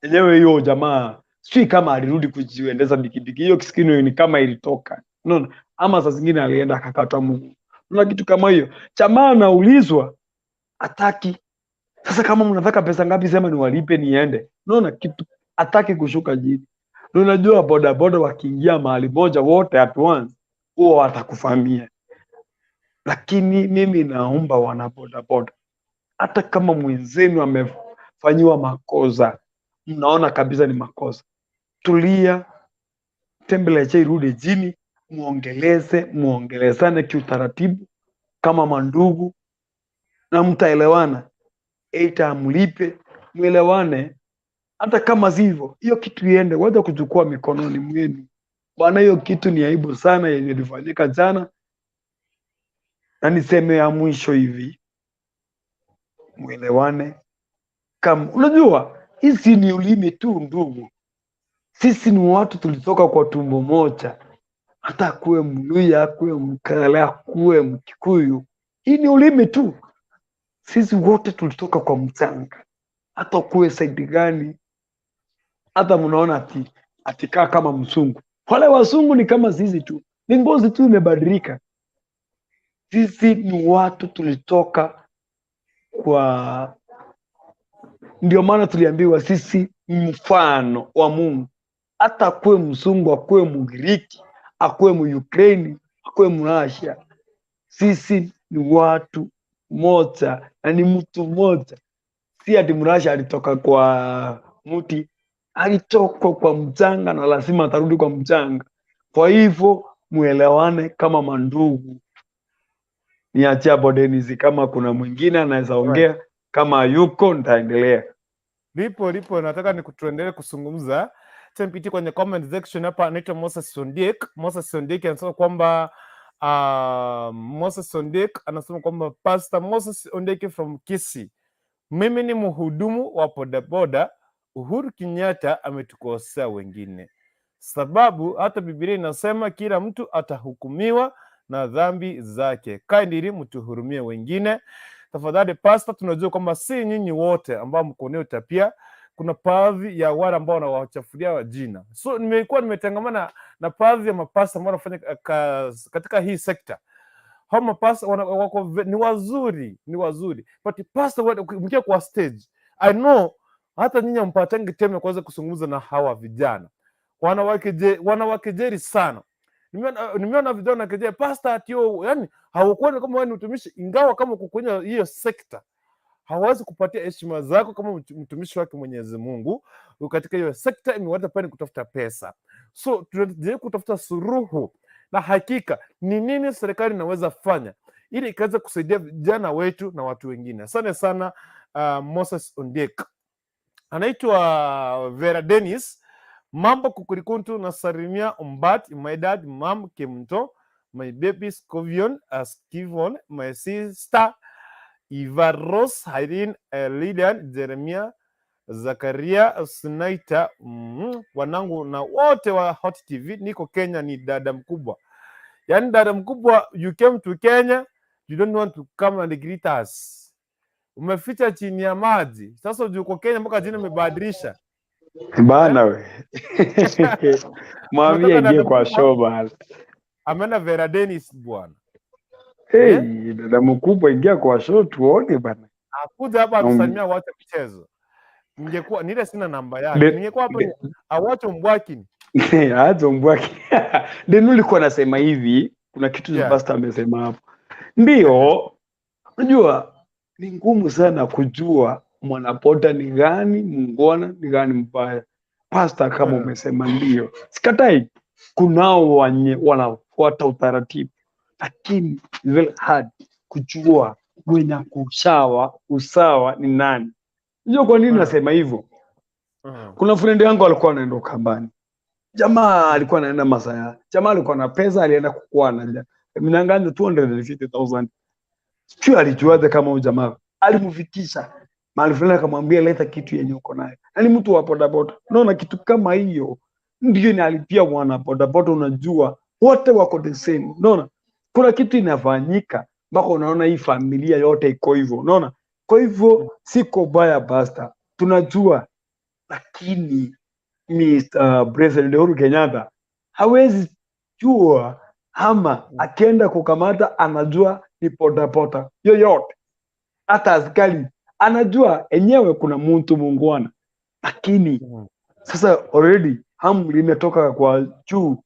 yenyewe. Hiyo jamaa sijui kama alirudi kujiendesha pikipiki hiyo, kiskino ni kama ilitoka, unaona, ama saa zingine alienda akakatwa mguu, unaona kitu kama hiyo. Jamaa anaulizwa ataki. Sasa kama mnataka pesa ngapi, sema niwalipe niende. Unaona kitu ataki kushuka chini. Na unajua bodaboda wakiingia mahali moja wote at once huwa watakufamia. Lakini mimi naomba wana bodaboda, hata kama mwenzenu amefanyiwa makosa, mnaona kabisa ni makosa, tulia, temperature irudi chini, muongeleze, muongelezane kiutaratibu kama mandugu na mtaelewana, aidha amlipe, mwelewane. Hata kama sivyo, hiyo kitu iende, wacha kuchukua mikononi mwenu bwana. Hiyo kitu ni aibu sana yenye ilifanyika jana, na niseme ya mwisho hivi, mwelewane. Kama unajua hizi ni ulimi tu ndugu, sisi ni watu tulitoka kwa tumbo moja, hata akuwe Mluya, akuwe Mkale, akuwe Mkikuyu, hii ni ulimi tu. Sisi wote tulitoka kwa mchanga, hata kuwe side gani, hata mnaona ati atikaa kama mzungu. Wale wazungu ni kama sisi tu, ni ngozi tu imebadilika. Sisi ni watu tulitoka kwa, ndio maana tuliambiwa sisi mfano wa Mungu. Hata akuwe mzungu, akuwe Mgiriki, akuwe Muukraini, akuwe Mrasia, sisi ni watu moja na ni mtu mmoja. Si ati Mrasia alitoka kwa mti, alitoka kwa mchanga na lazima atarudi kwa mchanga. Kwa hivyo muelewane kama mandugu. Niachie hapo Dennis, kama kuna mwingine anaweza ongea, kama yuko nitaendelea. Lipo lipo, nataka ni tuendelee kuzungumza. Nipitie kwenye comment section hapa, anaitwa Moses Ondiek. Moses Ondiek anasema kwamba Moses Ondiek anasema kwamba Pastor Moses Ondiek from Kisii, mimi ni mhudumu wa bodaboda. Uhuru Kenyatta ametukosea wengine, sababu hata Biblia inasema kila mtu atahukumiwa na dhambi zake. Kindly mtuhurumie wengine tafadhali. Pastor, tunajua kwamba si nyinyi wote ambao mko nayo tabia, kuna baadhi ya wale ambao wanawachafulia jina. So nimekuwa nimetangamana na baadhi ya mapasta ambao wanafanya katika hii sekta. Hao mapasta wako ni wazuri, ni wazuri, but pastor mkiwa kwa stage, I know hata nyinyi hampatangi time ya kuweza kuzungumza na hawa vijana, wanawakejeri sana. Nimeona vijana wanakejea pastor ati, yani haukuoni kama wewe ni mtumishi, ingawa kama uko kwenye hiyo sekta hawawezi kupatia heshima zako kama mtumishi wake Mwenyezi Mungu. Katika hiyo sekta imewaleta pale ni kutafuta pesa, so tunajaribu kutafuta suluhu na hakika ni nini serikali inaweza fanya ili ikaweza kusaidia vijana wetu na watu wengine. Asante sana Moses Ondiek. Anaitwa Vera Dennis. Mambo kukurikuntu, nasalimia Umbat, my dad, mom Kimto, my baby Scovion, Skivon, my sister Eva Rose, Irene, Lilian, Jeremia, Zakaria, Snaita, wanangu na wote wa Hot TV. Niko Kenya, ni dada mkubwa. Yaani dada mkubwa, you came to Kenya, you don't want to come and greet us. Umeficha chini ya maji. Sasa uko Kenya mpaka jina umebadilisha. Bana we. Mwambie Umetoka ingie dada kwa mkubwa. Show bana. Ameenda Vera Dennis bwana. Hey, Eh? dada mkubwa ingia kwa show tuone bana. Akuja hapa atusalimia, wache mchezo. Ningekuwa nile sina namba yake. Ningekuwa hapo awacho mbwakini. Acho mbwaki. Then ulikuwa nasema hivi, kuna kitu pastor amesema hapo. Ndio, unajua ni ngumu sana kujua mwanaboda ni gani muungwana, ni gani mbaya. Pastor, kama umesema ndio, sikatai, kunao wenye wanafuata utaratibu, lakini it's very hard kujua mwenye kushawa usawa ni nani. Unajua kwa nini nasema hivyo? Kuna friend yangu alikuwa anaenda Ukambani, jamaa alikuwa anaenda Masaya, jamaa alikuwa na pesa, alienda kukuwa na mnanganya 250,000. Sijui alijuaje kama huyu jamaa alimfikisha mahali fulani, akamwambia leta kitu yenye uko nayo, na ni mtu wa bodaboda. Unaona kitu kama hiyo ndio inalipia mwana bodaboda, unajua wote wako the same. Unaona kuna kitu inafanyika mpaka unaona hii familia yote iko hivyo, unaona. Kwa hivyo siko baya basta, tunajua, lakini Mr. President Uhuru Kenyatta hawezi jua, ama akienda kukamata anajua ni bodaboda yoyote, hata askari anajua enyewe kuna mtu muungwana, lakini sasa already amri imetoka kwa juu,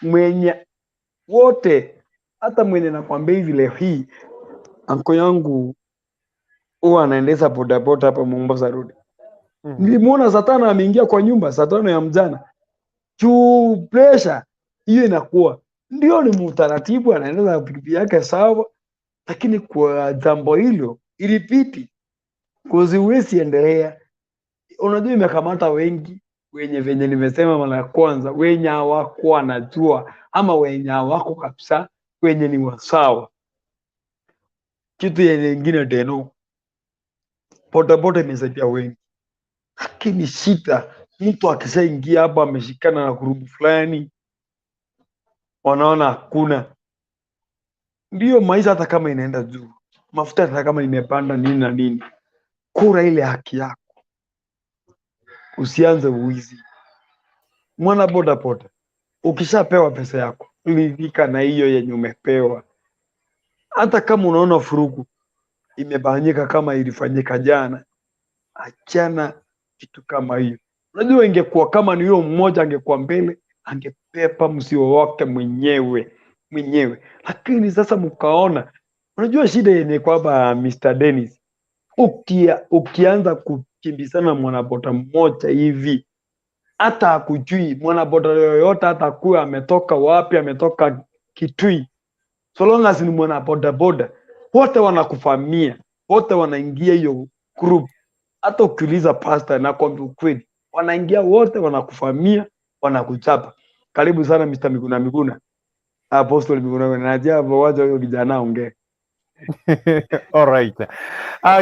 mwenye wote, hata mwenye nakwambia hivi leo hii, anko yangu huwa anaendesha bodaboda hapa Mombasa Road. Nilimuona saa 5 ameingia kwa nyumba saa 5 ya mchana, juu pressure hiyo inakuwa ndio ni mtaratibu, anaendesha pikipiki yake sawa, lakini kwa jambo hilo ilipiti kozi, huwezi endelea. Unajua imekamata wengi wenye venye nimesema mara ya kwanza, wenye hawakuwa wanajua ama wenye hawako kabisa, wenye ni wasawa. Kitu yenye ingine tena, bodaboda imesaidia wengi, lakini shida, mtu akishaingia hapa ameshikana na group fulani, wanaona hakuna. Ndiyo maisha, hata kama inaenda juu, mafuta hata kama imepanda nini na nini, kura ile haki yako, usianze uwizi. Mwana boda boda, ukishapewa pesa yako, ridhika na hiyo yenye umepewa. Hata kama unaona furugu imefanyika kama ilifanyika jana, achana kitu kama hiyo. Unajua, ingekuwa kama ni huyo mmoja angekuwa mbele, angepepa msio wake mwenyewe mwenyewe, lakini sasa mkaona, unajua shida yenye kwamba Mr. Dennis, ukianza kukimbizana mwanaboda mmoja hivi, hata hakujui mwanaboda yoyote, hata kuwa ametoka wapi, ametoka Kitui, so long as ni mwanaboda boda, wote wanakufamia, wote wanaingia hiyo group. Hata ukiuliza pastor, nakwambia ukweli, wanaingia wote, wanakufamia, wanakuchapa. Karibu sana Mr. Miguna Miguna, Apostle Miguna Miguna, najua wacha huyo kijana aongee. All right.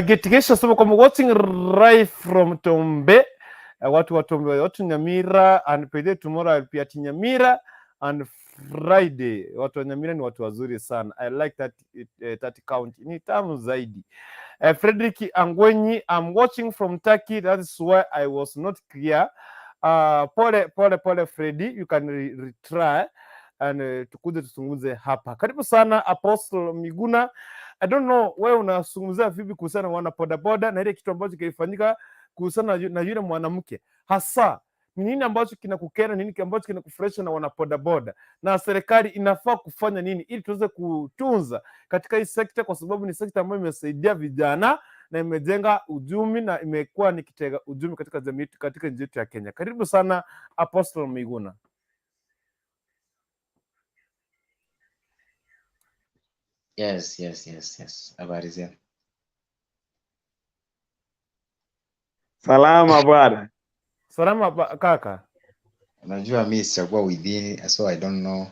Getikesha sema kwamba watching right from Tombe. Watu wa Tombe, watu Nyamira, and payday tomorrow I'll be at Nyamira and Friday. Watu wa Nyamira ni watu wazuri sana. I like that that county. Ni tamu zaidi. Frederick Angwenyi, I'm watching from Turkey. That is why I was not clear. Pole pole pole Freddy, you can retry and tukuje tuzungumze hapa. Karibu sana Apostle Miguna. I don't know wewe unazungumzia vipi kuhusiana na wana bodaboda na ile kitu ambacho kilifanyika kuhusiana na yule mwanamke, hasa ni nini ambacho kinakukera, nini ambacho kinakufurahisha na wana bodaboda, na serikali inafaa kufanya nini ili tuweze kutunza katika hii sekta, kwa sababu ni sekta ambayo imesaidia vijana na imejenga uchumi na imekuwa ni kitega uchumi katika jamii yetu, katika nchi yetu ya Kenya. Karibu sana Apostle Miguna. Yes. Habari zenu? Salama bwana. Salama kaka. Unajua mi sijakuwa within, so I don't know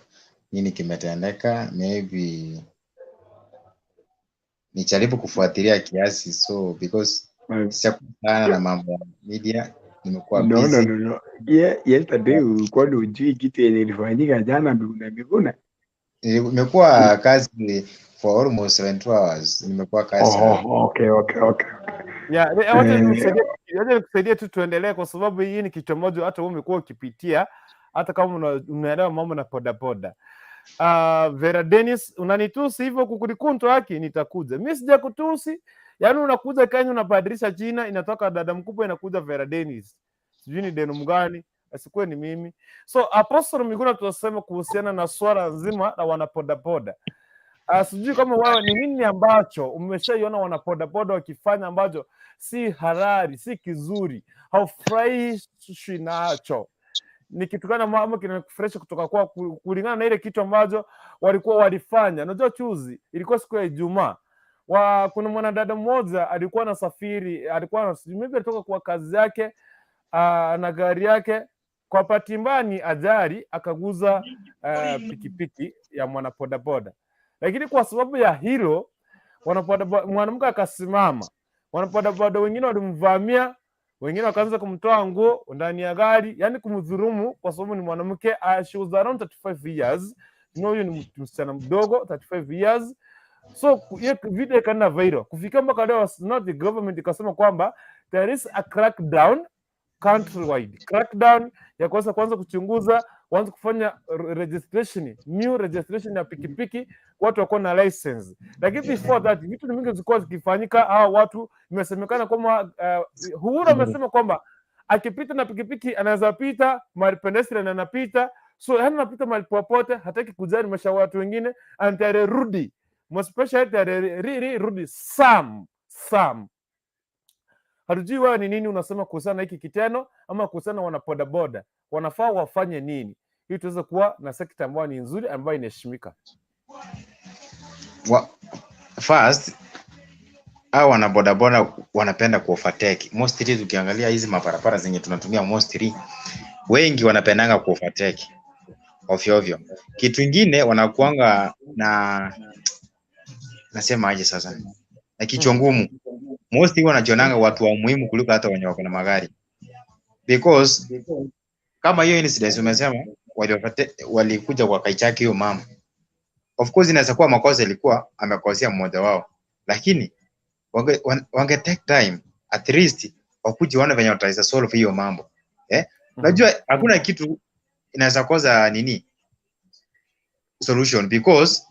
nini kimetendeka. Maybe nijaribu kufuatilia kiasi, so because sijakuwa sana na mambo ya media, nimekuwa No, no, busy. no, no. Yeah, yesterday ulikuwa ni ujui kitu yenye ilifanyika jana Miguna Miguna. Nimekuwa kazi for almost 72 hours. Nimekuwa kazi. Oh, okay. Yeah, wacha nikusaidie tu tuendelee, kwa sababu hii ni kitu ambacho hata wewe umekuwa ukipitia, hata kama unaelewa mambo na bodaboda. Vera Dennis, unanitusi hivyo kukulikunto haki, nitakuja. Mimi sija kutusi. Yaani unakuja Kenya unabadilisha jina, inatoka dada mkubwa inakuja Vera Dennis. Sijui ni deno mgani, asikuwe ni mimi. So Apostle Miguna, tunasema kuhusiana na swala nzima la wanabodaboda. Sijui kama wewe ni nini ambacho umeshaiona wanabodaboda wakifanya ambacho si halali, si kizuri, haufurahishwi nacho, ni kitu gani ama kinakufurahisha kutoka kwa kulingana na ile kitu ambacho walikuwa walifanya. Unajua juzi ilikuwa siku ya Ijumaa, kuna mwanadada mmoja alikuwa anasafiri, alikuwa maybe alitoka kwa kazi yake na gari yake, kwa bahati mbaya ni ajali akaguza pikipiki ya mwanabodaboda, lakini kwa sababu ya hilo mwanamke akasimama, wanabodaboda wengine walimvamia, wengine wakaanza kumtoa nguo ndani ya gari, yani kumdhulumu kwa sababu ni mwanamke. She was around 35 years. You know, huyu ni msichana mdogo 35 years. So hiyo video ikaenda viral kufika mpaka leo, not the government ikasema kwamba there is a crackdown countrywide, crackdown ya kwanza kwanza kuchunguza, kuanza kufanya registration, new registration ya pikipiki, watu wakuwa na license. Lakini before that vitu mingi zilikuwa zikifanyika. Hawa watu imesemekana kwamba Uhuru amesema kwamba akipita na pikipiki anaweza pita mahali pedestrian anapita, so yani anapita mahali popote, hataki kujali maisha ya watu wengine, and rudi especially really rudi some hatujui wewe ni nini unasema kuhusiana na hiki kitendo ama kuhusiana na wanabodaboda wanafaa wafanye nini ili tuweze kuwa na sekta ambayo ni nzuri, ambayo inaheshimika. First, hao wanabodaboda wanapenda kuovertake. Mostly tukiangalia hizi mabarabara zenye tunatumia, mostly wengi wanapendanga kuovertake ovyo ovyo. Kitu ingine wanakuanga na, nasema aje sasa, na kichwa ngumu. Mostly wanajionanga watu wa muhimu kuliko hata wenye wako na magari, because kama hiyo incident umesema walikuja kwa kaichaki hiyo mama, of course inaweza kuwa makosa ilikuwa amekosea mmoja wao, lakini wange take time at least wakuje waone venye wataweza solve hiyo mambo, eh? Unajua hakuna kitu inaweza kosa nini solution, because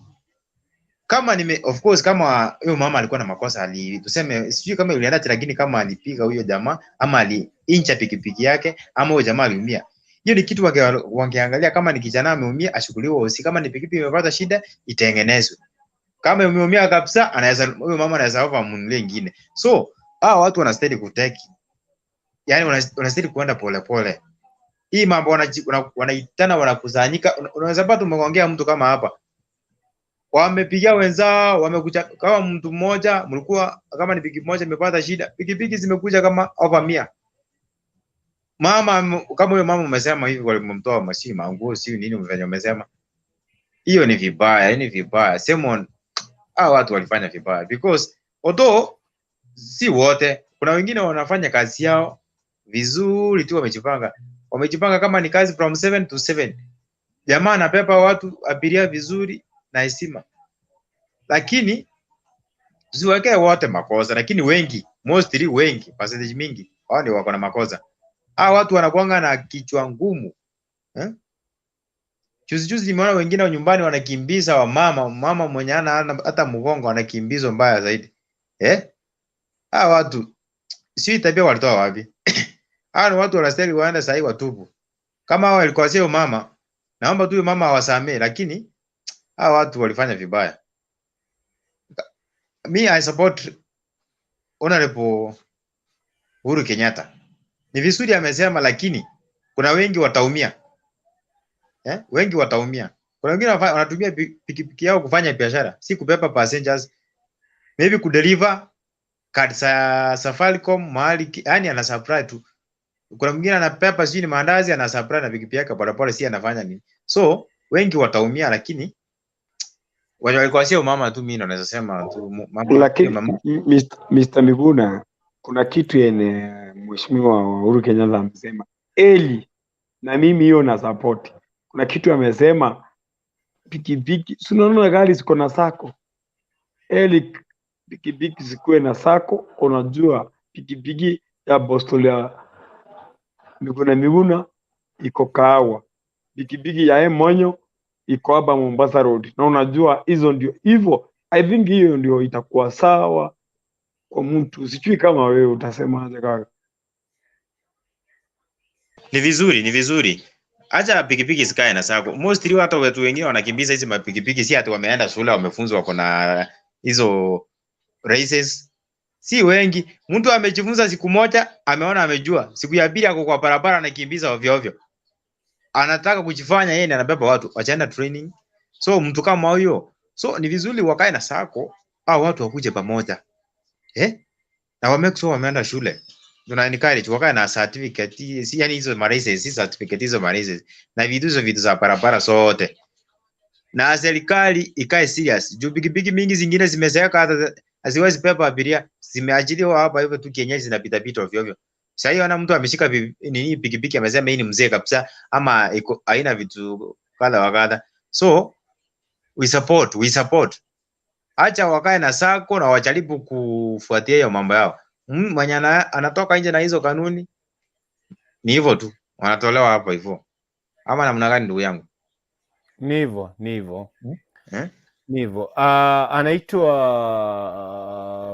kama nime of course kama huyo mama alikuwa na makosa, ali tuseme sijui kama ilienda, lakini kama alipiga huyo jamaa ama aliincha pikipiki yake ama huyo jamaa aliumia, hiyo ni kitu wangeangalia. Kama ni kijana ameumia, ashughuliwe hosi. Kama ni pikipiki imepata shida, itengenezwe. Kama umeumia kabisa, anaweza huyo mama anaweza offer amnunulie ingine. So hawa watu wanastahili kutake, yani wanastahili kuenda polepole. Hii mambo wanaitana, wanakusanyika, unaweza pata umeongea mtu kama hapa wamepigia wenzao, wamekuja kama mtu mmoja, mlikuwa kama ni pikipiki moja imepata shida, pikipiki zimekuja kama over 100. Mama kama huyo mama umesema hivi, walimtoa mashini manguo si nini venye umesema, hiyo ni vibaya, ni vibaya. Simon, hao watu walifanya vibaya because although si wote, kuna wengine wanafanya kazi yao vizuri tu, wamejipanga, wamejipanga kama ni kazi from 7 to 7, jamaa anabeba watu abiria vizuri na heshima, lakini tusiwekee wote makosa, lakini wengi, mostly wengi, percentage mingi, hao ndio wako na makosa. Hao watu wanakuanga na kichwa ngumu, eh? Juzi juzi nimeona wengine wa nyumbani wanakimbiza wamama, mama mwenye hana hata mgongo anakimbizwa mbaya zaidi, eh? Hawa watu sijui tabia walitoa wapi? Hawa ni watu wanastahili waende sahii watubu. Kama hao walikosea huyo mama, naomba tu huyo mama awasamee, lakini hawa watu walifanya vibaya. Me, I support Honorable Uhuru Kenyatta. Ni vizuri amesema, lakini kuna wengi wataumia. Eh? Wengi wataumia. Kuna wengine wanatumia pikipiki yao kufanya biashara, si kubeba passengers. Maybe kudeliver card za Safaricom mahali, yani ana supply tu. Kuna mwingine anapepa sijui ni maandazi, ana supply na pikipiki yake polepole, si anafanya nini. So wengi wataumia, lakini wenye walikuwa sio mama tu, mimi ndo naweza sema tu mama, Lakini mama. Mr. Miguna, kuna kitu yenye Mheshimiwa Uhuru Kenyatta amesema eli, na mimi hiyo na support. Kuna kitu amesema pikipiki, si unaona gari ziko na sacco, eli pikipiki zikuwe na sacco. Unajua pikipiki ya Boston ya Miguna Miguna iko Kahawa, pikipiki ya Emonyo iko hapa Mombasa Road, na unajua hizo ndio hivyo. I think hiyo ndio itakuwa sawa kwa mtu. Sijui kama wewe utasemaje kaka. Ni vizuri, ni vizuri. Acha pikipiki zikae na sako. Mostly hata watu wengine wanakimbiza hizi mapikipiki, si ati wameenda shule wamefunzwa wako na hizo races. Si wengi. Mtu amejifunza siku moja, ameona amejua. Siku ya pili ako kwa barabara anakimbiza ovyo ovyo. Anataka kujifanya yeye ndiye anabeba watu, wachaenda training. So mtu kama huyo, so ni vizuri wakae na sako au watu wakuje pamoja. Eh? Na wa make sure wameenda shule. Tuna encourage wakae na certificate, si yani hizo maraces, si certificate hizo maraces. Na vitu hizo vitu za barabara zote. Na serikali ikae serious. Juu pikipiki mingi zingine zimezeeka hata haziwezi beba abiria, zimeajiriwa hapa hivyo tu kienyeji zinapita pita ovyo ovyo. Sasa hiyo ana mtu ameshika nini pikipiki amesema hii ni mzee kabisa ama iko haina vitu kadha wa kadha. So we support, we support. Acha wakae na sako na wajaribu kufuatia hiyo mambo yao. Mwenye anatoka nje na hizo kanuni ni hivyo tu, wanatolewa hapo hivyo. Ama namna gani ndugu yangu? Ni hivyo, ni hivyo. Eh? Ni hivyo. Anaitwa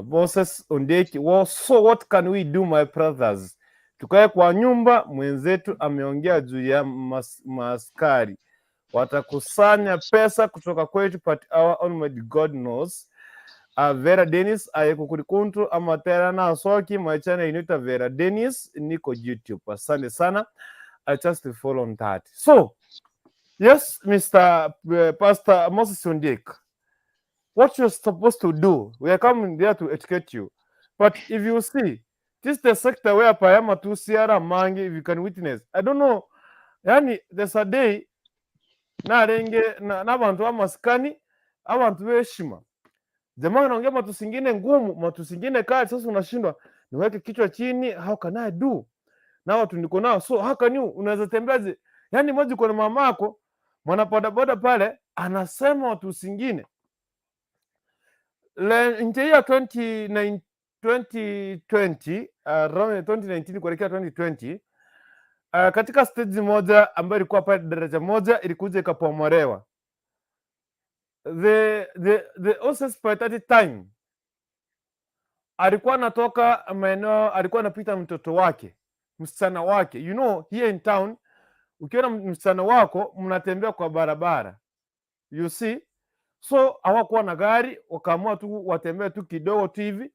Moses Ondeki. Well, so what can we do my brothers? Tukae kwa nyumba, mwenzetu ameongea juu ya maaskari watakusanya pesa kutoka kwetu, but our Almighty God knows. Vera Dennis ayekukurikuntu amatera na soki my channel inaitwa Vera Dennis, niko YouTube. Asante sana. I just follow on that. So yes, Mr. Pastor Moses Ondiek, what you're supposed to do, we are coming there to educate you. But if you see, this is the sector where Payama to Sierra Mangi, if you can witness. I don't know. Yani, there's a day narenge n'abantu b'amasikani, abantu b'heshima. Jamaa anaongea matusi ingine ngumu, matusi ingine kali. Sasa unashindwa niweke kichwa chini, how can I do? Na watu niko nao, so how can you, unaweza tembeaje? Yani moja uko na mamako mwana bodaboda pale anasema watu singine nje ya 2020, around 2019 kuelekea 2020, katika stage moja ambayo ilikuwa pale daraja moja ilikuja ikapomolewa. The OCS by that time alikuwa anatoka maeneo, alikuwa anapita mtoto wake, msichana wake. You know, here in town ukiona msichana wako mnatembea kwa barabara, you see, so hawakuwa na gari, wakaamua tu watembee tu kidogo tu hivi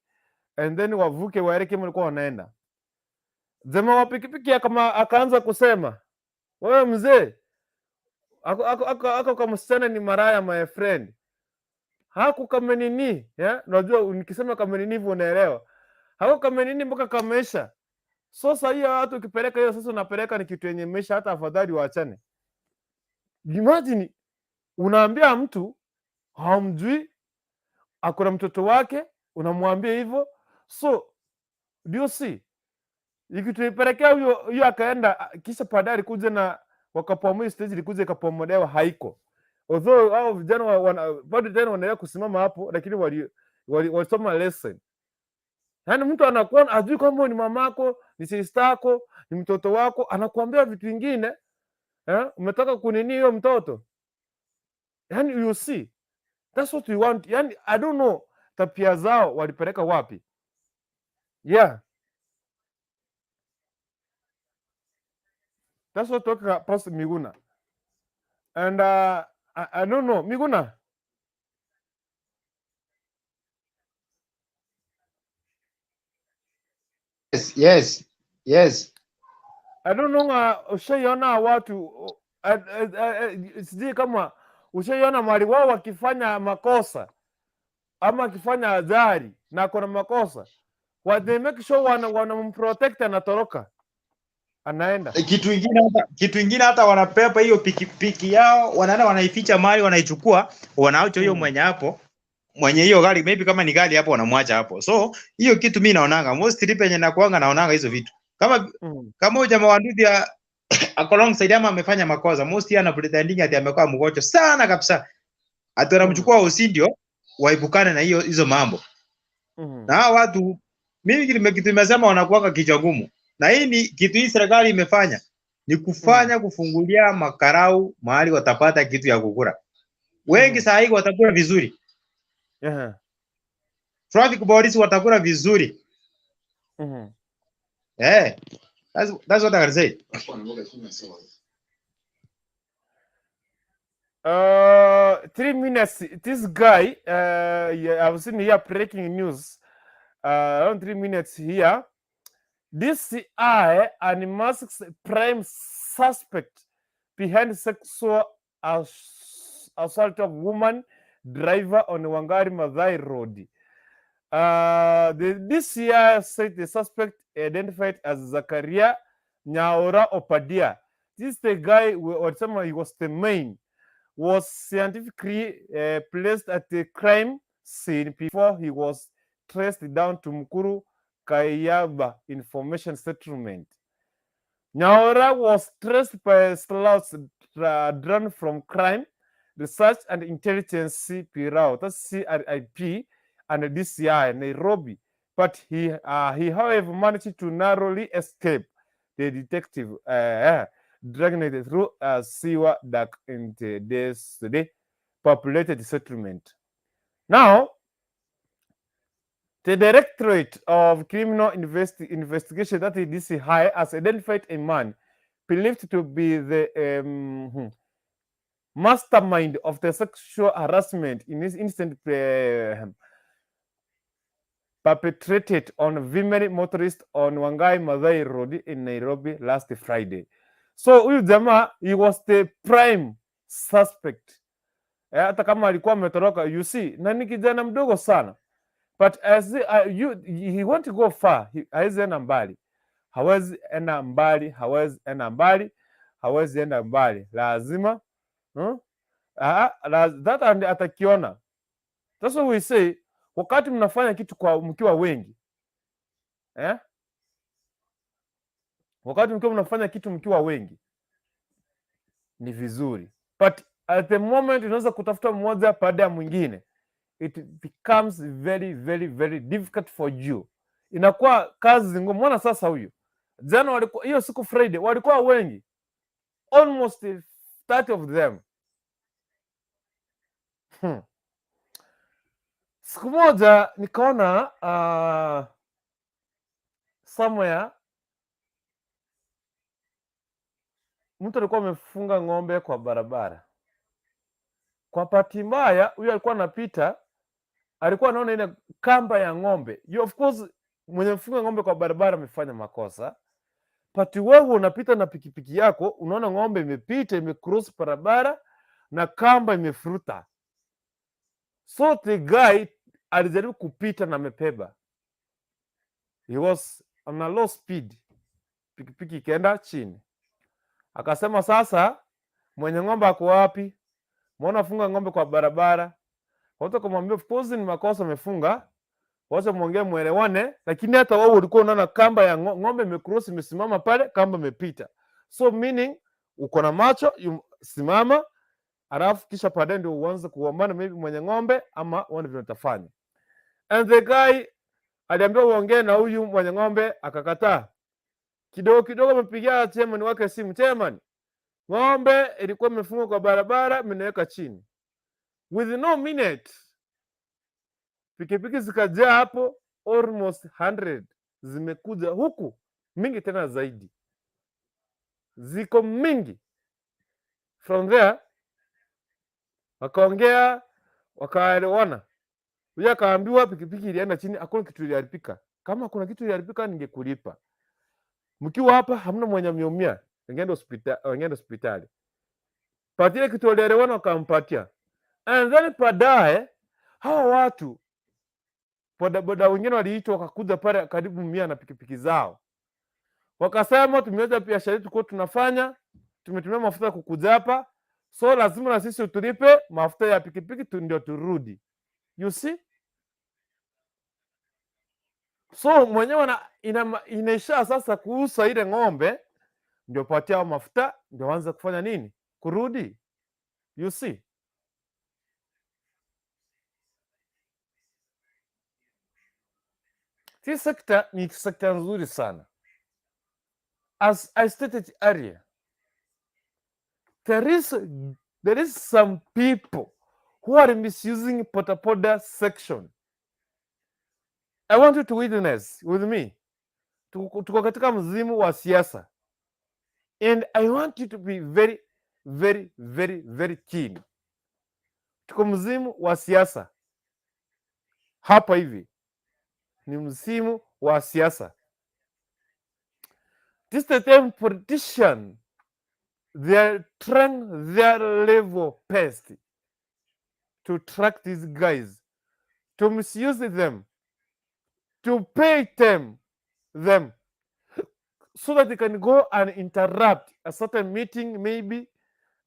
and then wavuke waelekee walikuwa wanaenda. Jamaa wa pikipiki akaanza kusema, wewe mzee, ako kama msichana ni maraya my friend, haku kama nini yeah? Unajua nikisema kama nini hivyo unaelewa, haku kama nini mpaka kameisha. Sasa hiyo watu ukipeleka hiyo sasa unapeleka ni kitu yenye maisha, hata afadhali waachane. Imagine unaambia mtu hamjui, akona mtoto wake, unamwambia hivyo. So do you see, ikituipelekea huyo huyo akaenda, kisha baadaye alikuja na wakapomoa stage, ilikuja ikapomolewa, haiko. Although hao vijana bado tena wanaendelea kusimama hapo, lakini walisoma lesson. Yaani mtu anakuwa ajui kwamba ni mamako, ni sister yako, ni mtoto wako, anakuambia vitu vingine eh, umetaka kunini hiyo mtoto. Yaani you see, that's what we want. Yaani I don't know tabia zao walipeleka wapi. Yeah, that's what talking about Pastor Miguna. And I don't know, Miguna. Yes, yes, yes. I don't know, ushaiona watu sijui kama ushaiona mali wao wakifanya makosa ama akifanya ajali na kuna makosa, wa they make sure wanamprotect, anatoroka anaenda. Kitu ingine hata wanapepa hiyo pikipiki yao, wanaenda wanaificha mali, wanaichukua, wanaacha hiyo mwenye hapo, mwenye hiyo gari, maybe kama ni gari hapo wanamwacha hapo. So hiyo kitu mimi naonanga mostly penye nakuanga naonanga hizo vitu. Kama kama huyo jamaa wa nduthi ako alongside ama amefanya makosa, mostly ana pretending ati amekuwa mgonjwa sana kabisa. Ati wanamchukua hosi ndio waepukane na hiyo hizo mambo. Na hawa watu mimi kitu nimesema wanakuanga kichwa ngumu. Na hii ni kitu hii serikali imefanya. Ni kufanya kufungulia makarau mahali watapata kitu ya kukula. Wengi saa hii watakula vizuri. Traffic police watakula vizuri. Eh, that's what I can say. 3 minutes. This guy, yeah, I've seen here breaking news. Around 3 minutes here. DCI unmasks prime suspect behind sexual assault of woman driver on Wangari Maathai Road. The DCI said the suspect, identified as Zakaria Nyaora Opadia. This is the guy who, or someone, he was the main, was scientifically placed at the crime scene before he was traced down to Mukuru Kayaba Information Settlement. Nyaora was traced by sleuths drawn from Crime Research and Intelligence Bureau, that's CRIB, and DCI, Nairobi. But he, however, managed to narrowly escape the detective, dragging it through a sewer duct into this the populated settlement. Now, the Directorate of Criminal Investigation, that is DCI, has identified a man believed to be the mastermind of the sexual harassment in this incident perpetrated on female motorist on Wangari Maathai Road in Nairobi last Friday. So huyu jamaa, he was the prime suspect. Eh, hata kama alikuwa ametoroka, you see, na ni kijana mdogo sana. But as you, he want to go far, hawezi enda mbali. Hawezi enda mbali, hawezi enda mbali, hawezi enda mbali. Lazima Ah, that and atakiona. That's what we say, wakati mnafanya kitu kwa mkiwa wengi, eh? Wakati mkiwa mnafanya kitu mkiwa wengi ni vizuri, but at the moment unaweza kutafuta mmoja baada ya mwingine, it becomes very, very, very difficult for you, inakuwa kazi ngumu. Mbona sasa huyu jana walikuwa hiyo siku Friday walikuwa wengi, almost 30 of them. Siku moja nikaona somewhere mtu alikuwa amefunga ng'ombe kwa barabara. Kwa bahati mbaya, huyu alikuwa anapita, alikuwa anaona ile kamba ya ng'ombe. You, of course, mwenye mfunga ng'ombe kwa barabara amefanya makosa, but wewe unapita na pikipiki yako, unaona ng'ombe imepita, imecross barabara na kamba imefuruta. So the guy alijaribu kupita na amebeba, he was on a low speed, pikipiki ikaenda chini. Akasema, "Sasa mwenye ng'ombe ako wapi? Mbona afunga ng'ombe kwa barabara?" Watu wakamwambia, "Of course ni makosa amefunga, wacha muongee muelewane, lakini hata wewe ulikuwa unaona kamba ya ng'ombe imecross, imesimama pale, kamba imepita, so meaning uko na macho, you, simama, alafu kisha baadaye ndio uanze kugombana maybe mwenye ng'ombe ama uone vile utafanya." And the guy aliambiwa uongee na huyu mwenye ng'ombe, akakataa. Kidogo kidogo amepigia chairman wake simu, "Chairman, ng'ombe ilikuwa imefungwa kwa barabara, mmeweka chini." With no minute, pikipiki zikajaa hapo, almost 100 zimekuja huku, mingi tena zaidi, ziko mingi. From there wakaongea, wakaelewana. Huyu akaambiwa pikipiki ilienda chini, hakuna kitu iliharibika. Kama kuna kitu iliharibika, ningekulipa. Mkiwa hapa hamna mwenye ameumia, wangeenda hospitali, wangeenda hospitali. Patia kitu walielewana, wakampatia. And then baadaye hawa watu bodaboda wengine waliitwa, wakakuja pale karibu 100 na pikipiki zao, wakasema, "Tumeacha biashara yetu kwa tunafanya, tumetumia mafuta kukuja hapa, so lazima na sisi tulipe mafuta ya pikipiki tu ndio turudi." You see? So mwenyewe inaisha sasa kuuza ile ng'ombe ndio patia hao mafuta ndio anze kufanya nini? Kurudi. You see? Hii sekta ni sekta nzuri sana. As I stated earlier, There is some people who are misusing bodaboda section. I want you to witness with me. Tuko katika msimu wa siasa and I want you to be very, very, very, very keen. Tuko msimu wa siasa hapa hivi, ni msimu wa siasa. This is the time politician, they are trying their level best to track these guys, to misuse them, to pay them so that they can go and interrupt a certain meeting, maybe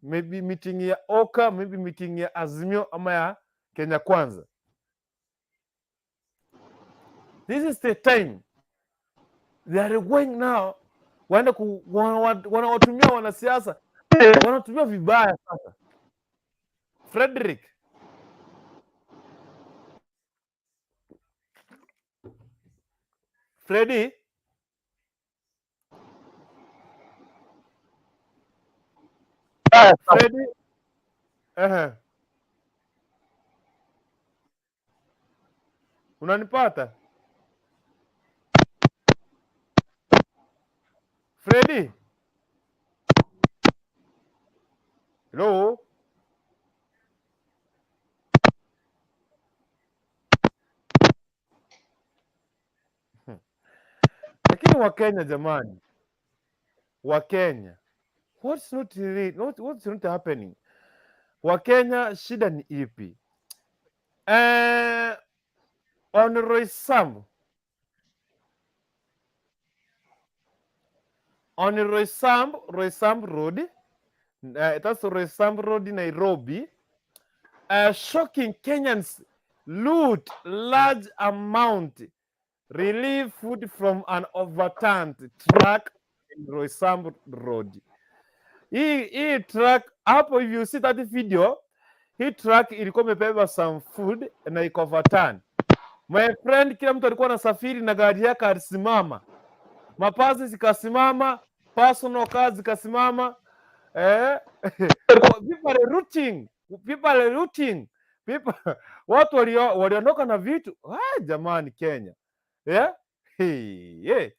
meeting ya OKA, maybe meeting ya Azimio ama ya Kenya Kwanza. This is the time they are going now, waenda wanawatumia wanasiasa, wanatumia vibaya sasa. Frederick, Freddy, Freddy, ehe, unanipata Freddy? Hello? Lakini Wakenya jamani, Wakenya, what's not really, not, what's not happening? Wakenya, shida ni ipi? On Roysambu, on Roysambu, Roysambu Road, that's Roysambu Road, Nairobi. Shocking Kenyans loot large amount relief food from an overturned truck in Roysambu Road. Hii truck hapo, if you see that video, hii truck ilikuwa imebeba some food na iko overturn. My friend, kila mtu alikuwa anasafiri na gari yake alisimama, mabasi zikasimama, personal cars zikasimama. People are looting, people are looting, people watu waliondoka na vitu. Ah, jamani Kenya, yeah? Hey, yeah.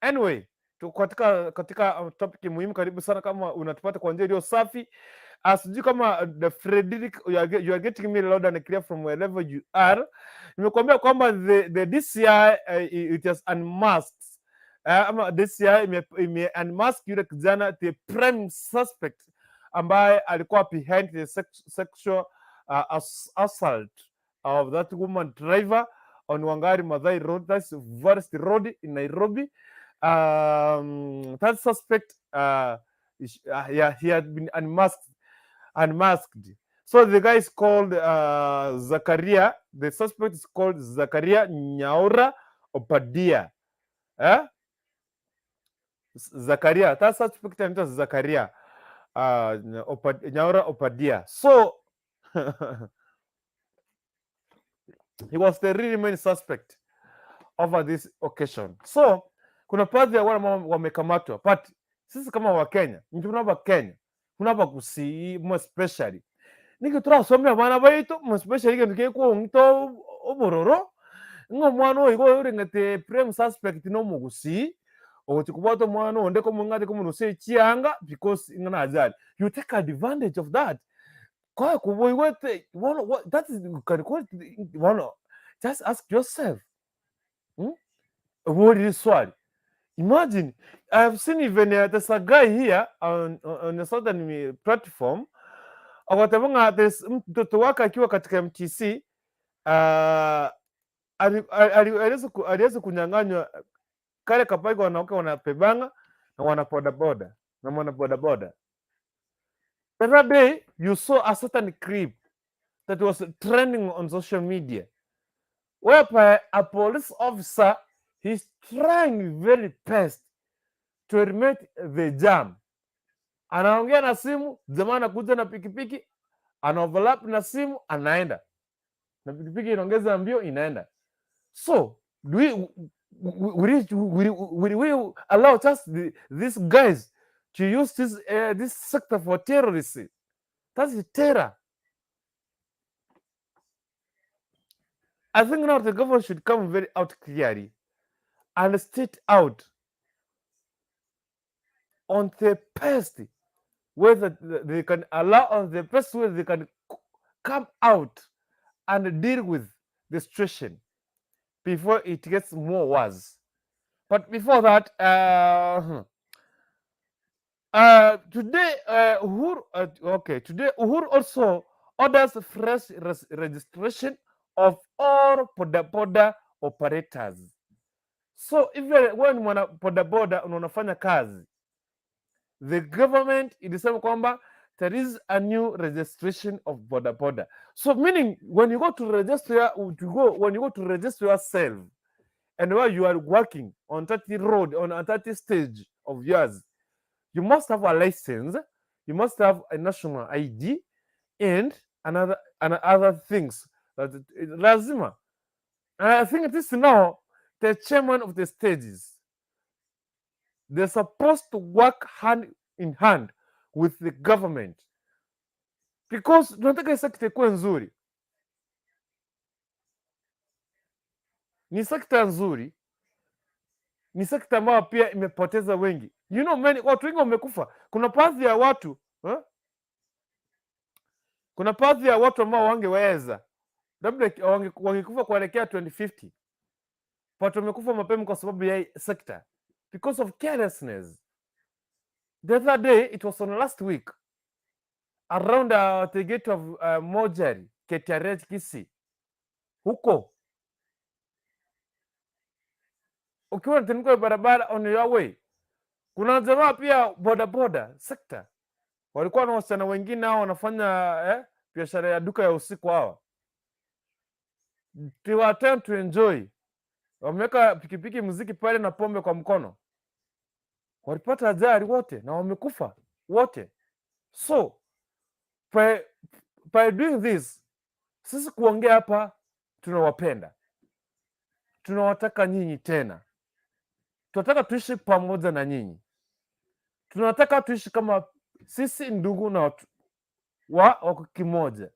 Anyway, tuko katika topic muhimu. Karibu sana kama unatupata kwa njia iliyo safi. Sijui kama the Frederick, you are getting me loud and clear from wherever you are. Nimekuambia kwamba the DCI, it has unmasked, ama DCI ime unmask yule kijana, the prime suspect ambaye alikuwa behind the sexual assault of that woman driver on Wangari Maathai Road, that's Forest Road in Nairobi. That suspect, yeah, he had been unmasked. So the guy is called Zakaria. The suspect is called Zakaria Nyaura Obadia. Eh? Zakaria. That suspect anaitwa Zakaria Nyaura Obadia. So he was the really main suspect over this occasion. So kuna baadhi ya wale ambao wamekamatwa, but sisi kama Wakenya, ndio Kenya, kuna Gusii more especially niki turasomera abana baitu, more especially kintu gikuong'ita obororo ng'a omwana oyo igo oreng'ete prime suspect na omogusii ogochi kobwata omwana onde komong'ate komorusia echianga because ng'a na ajali. You take advantage of that. Kwa kuboigwete bono that is, you can call it bono, just ask yourself, Oborire swali. Imagine, I have seen even there's a guy here on a certain platform akasema ng'a there's mtoto wake akiwa katika MTC, aliweza kunyang'anywa kale kapaki wanawake wanapebanga na wana bodaboda na mwana bodaboda. The other day you saw a certain clip that was trending on social media whereby a police officer, he's trying very best to eliminate the jam. Anaongea na simu, jamaa anakuja na pikipiki, ana overlap na simu, anaenda na pikipiki inaongeza mbio, inaenda. So do we will, will, will we allow just these guys to use this sector for terrorism. That's terror. I think now the government should come very out clearly and state out on the best whether they can allow, on the best way they can come out and deal with the situation before it gets more worse. But before that, today Uhuru, okay, today Uhuru also orders fresh registration of all boda boda operators. So if wewe ni mwana boda boda na unafanya kazi, the government ilisema kwamba there is a new registration of boda boda. So meaning when you go to register to go when you go to register yourself and where you are working on that road, on that stage of yours, you must have a license, you must have a national ID and another and other things that lazima. And I think this now the chairman of the stages, they're supposed to work hand in hand with the government because tunataka hii sekta ikuwe nzuri. Ni sekta nzuri, ni sekta ambayo pia imepoteza wengi. Many, watu wengi wamekufa. Kuna baadhi ya watu eh? Kuna baadhi ya watu ambao wangeweza labda wangekufa kuelekea 2050, but wamekufa mapema kwa sababu ya hii sekta, because of carelessness. The other day, it was on last week, around the gate of Mojari, KTRH Kisii, huko ukiwa unateremka barabara on your way, kuna jamaa pia boda boda sector walikuwa na wasichana wengine hao wanafanya biashara ya duka ya usiku hawa. They were trying to enjoy, wameweka pikipiki, muziki pale na pombe kwa mkono, walipata ajali wote na wamekufa wote. So by doing this, sisi kuongea hapa, tunawapenda, tunawataka nyinyi tena, tunataka tuishi pamoja na nyinyi, tunataka tuishi kama sisi ndugu na watu wa kimoja.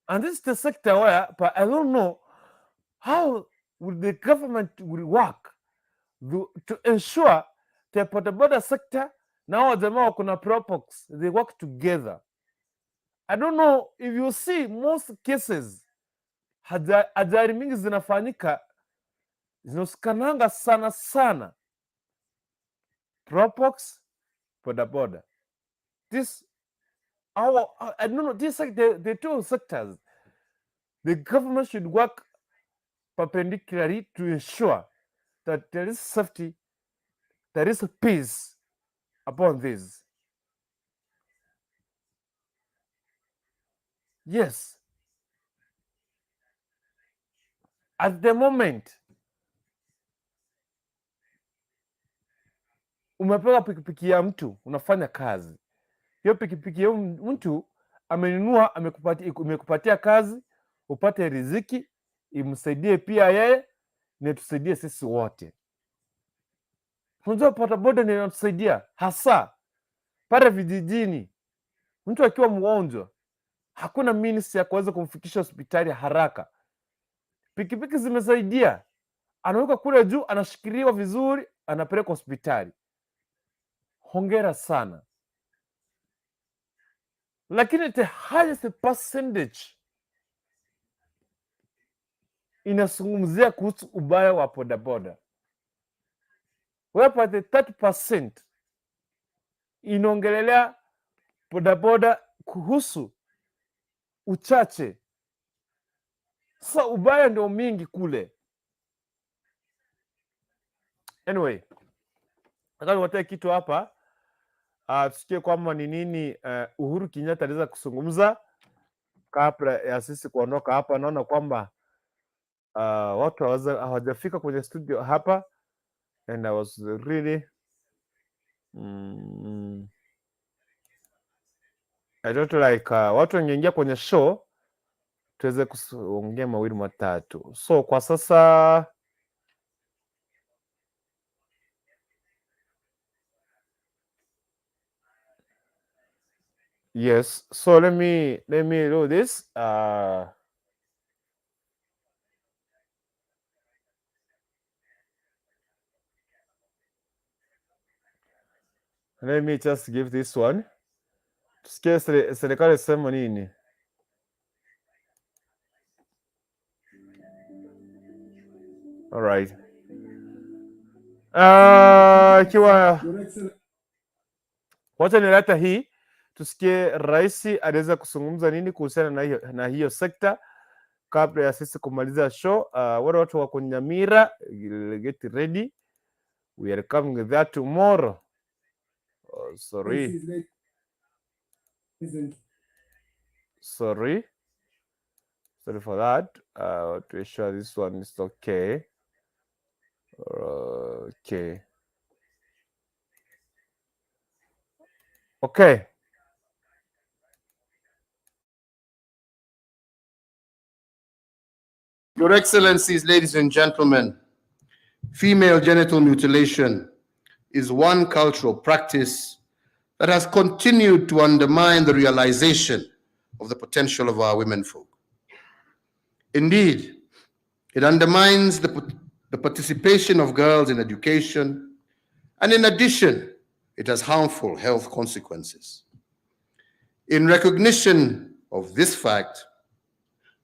And this is the sector where, but I don't know how will the government will work to ensure the boda boda sector na jamaa wako na probox, they work together. I don't know if you see most cases ajali mingi zinafanyika zinahusikananga sana sana probox, boda boda. This our I don't know, this like the two sectors, the government should work perpendicularly to ensure that there is safety, there is peace upon this. Yes. At the moment umepewa pikipiki ya mtu, unafanya kazi hiyo pikipiki ya mtu amenunua, imekupatia kazi, upate riziki, imsaidie pia yeye na tusaidie sisi wote. Unajua bodaboda ndio inatusaidia hasa pale vijijini. Mtu akiwa mgonjwa hakuna means ya kuweza kumfikisha hospitali haraka. Pikipiki zimesaidia, anaweka kule juu, anashikiliwa vizuri, anapelekwa hospitali. Hongera sana. Lakini the highest percentage inazungumzia kuhusu ubaya wa bodaboda, whereby the 30% inaongelelea bodaboda kuhusu uchache. Sasa ubaya ndio mingi kule. Anyway, nataka niwatee kitu hapa, tusikie kwamba ni nini Uhuru Kenyatta aliweza kuzungumza kabla ya sisi kuondoka hapa. Naona kwamba watu hawajafika kwenye studio hapa, and I was really I don't like watu wangeingia kwenye show tuweze kuongea mawili matatu. So kwa sasa Yes. So let me do this. Let me just give this one. Tusikie serikali sema nini. All right. Ikiwa wacha nileta hii tusikie rais anaweza kuzungumza nini kuhusiana na hiyo sekta kabla ya sisi kumaliza show. Wale watu wako Nyamira, get ready, we are coming there tomorrow. Oh, sorry, sorry, sorry for that. To ensure this one is okay. Okay. Your Excellencies, ladies and gentlemen, female genital mutilation is one cultural practice that has continued to undermine the realization of the potential of our womenfolk. Indeed, it undermines the participation of girls in education, and in addition, it has harmful health consequences. In recognition of this fact,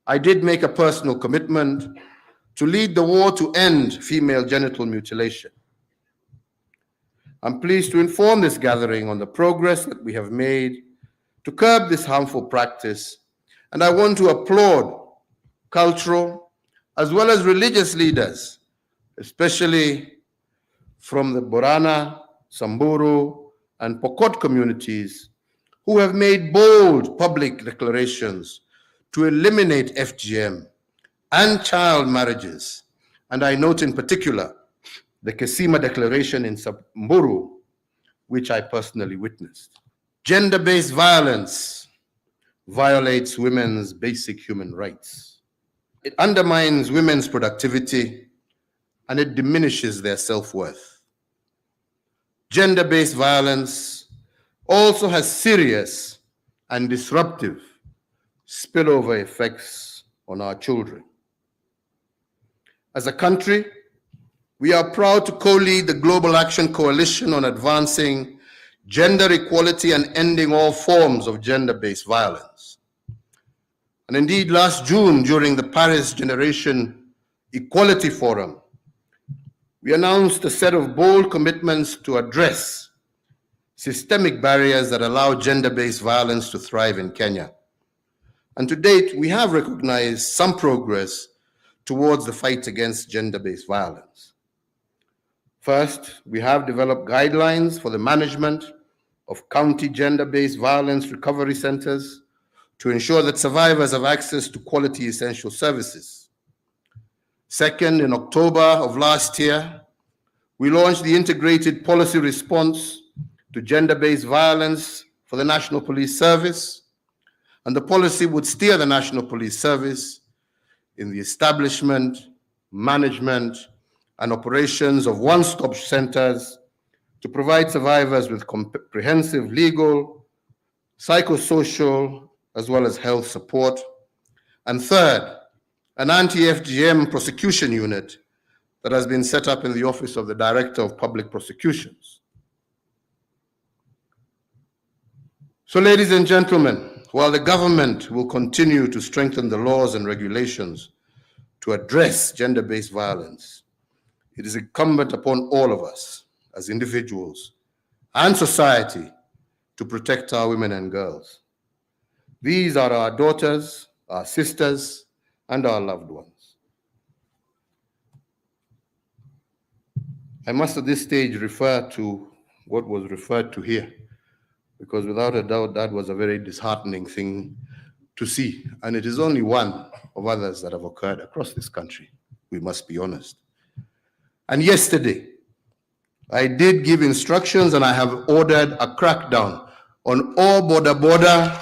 I did make a personal commitment to lead the war to end female genital mutilation. I'm pleased to inform this gathering on the progress that we have made to curb this harmful practice, and I want to applaud cultural as well as religious leaders, especially from the Borana, Samburu, and Pokot communities, who have made bold public declarations to eliminate FGM and child marriages. And I note in particular the Kisima Declaration in Samburu, which I personally witnessed. Gender based violence violates women's basic human rights. It undermines women's productivity and it diminishes their self worth. Gender based violence also has serious and disruptive spillover effects on our children. As a country, we are proud to co lead the Global Action Coalition on advancing gender equality and ending all forms of gender based violence. And indeed, last June, during the Paris Generation Equality Forum, we announced a set of bold commitments to address systemic barriers that allow gender based violence to thrive in Kenya. And to date, we have recognized some progress towards the fight against gender based violence. First, we have developed guidelines for the management of county gender based violence recovery centers to ensure that survivors have access to quality essential services. Second, in October of last year, we launched the Integrated Policy Response to Gender Based Violence for the National Police Service, and the policy would steer the National Police Service in the establishment, management, and operations of one stop centers to provide survivors with comprehensive legal, psychosocial, as well as health support. And third, an anti FGM prosecution unit that has been set up in the Office of the Director of Public Prosecutions. So, ladies and gentlemen, while the government will continue to strengthen the laws and regulations to address gender based violence, it is incumbent upon all of us as individuals and society to protect our women and girls. These are our daughters, our sisters, and our loved ones. I must at this stage refer to what was referred to here, because without a doubt, that was a very disheartening thing to see. And it is only one of others that have occurred across this country. We must be honest. And yesterday, I did give instructions and I have ordered a crackdown on all boda boda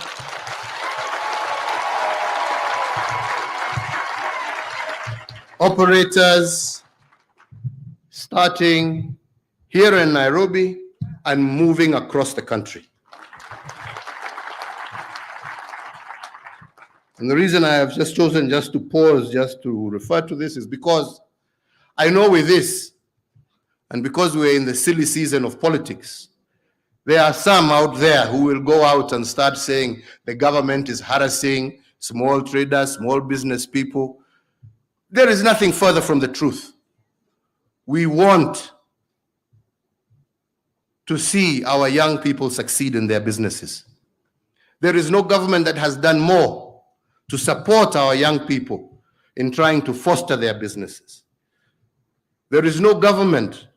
operators, starting here in Nairobi and moving across the country. And the reason I have just chosen just to pause, just to refer to this, is because I know with this, and because we're in the silly season of politics, there are some out there who will go out and start saying the government is harassing small traders, small business people. There is nothing further from the truth. We want to see our young people succeed in their businesses. There is no government that has done more to support our young people in trying to foster their businesses. There is no government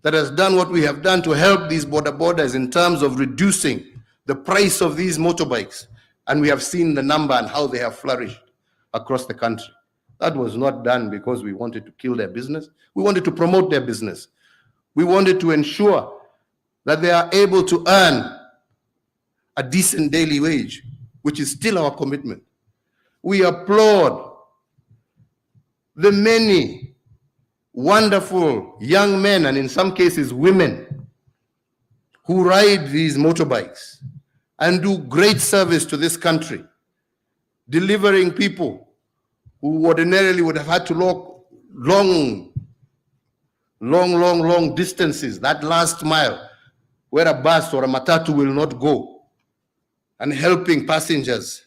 that has done what we have done to help these boda bodas in terms of reducing the price of these motorbikes. And we have seen the number and how they have flourished across the country. That was not done because we wanted to kill their business. We wanted to promote their business. We wanted to ensure that they are able to earn a decent daily wage, which is still our commitment. We applaud the many wonderful young men, and in some cases women, who ride these motorbikes and do great service to this country, delivering people who ordinarily would have had to walk long, long, long, long distances, that last mile, where a bus or a matatu will not go, and helping passengers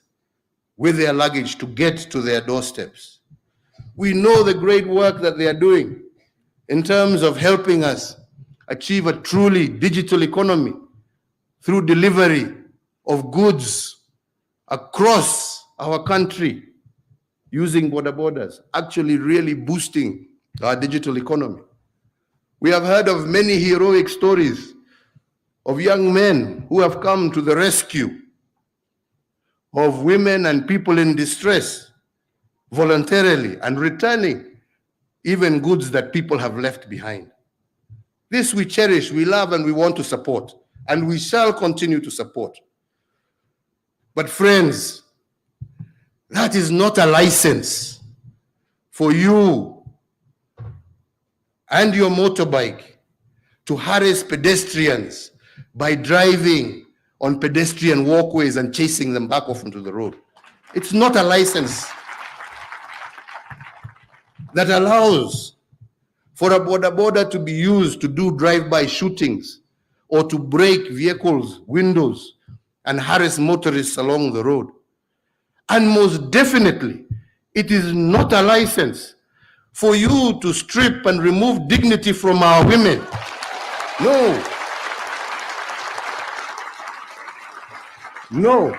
with their luggage to get to their doorsteps. We know the great work that they are doing in terms of helping us achieve a truly digital economy through delivery of goods across our country using boda bodas, actually really boosting our digital economy. We have heard of many heroic stories of young men who have come to the rescue of women and people in distress voluntarily and returning even goods that people have left behind. This we cherish, we love, and we want to support, and we shall continue to support. But friends, that is not a license for you and your motorbike to harass pedestrians by driving on pedestrian walkways and chasing them back off onto the road. It's not a license that allows for a boda boda to be used to do drive-by shootings or to break vehicles' windows and harass motorists along the road. And most definitely, it is not a license for you to strip and remove dignity from our women. No. No.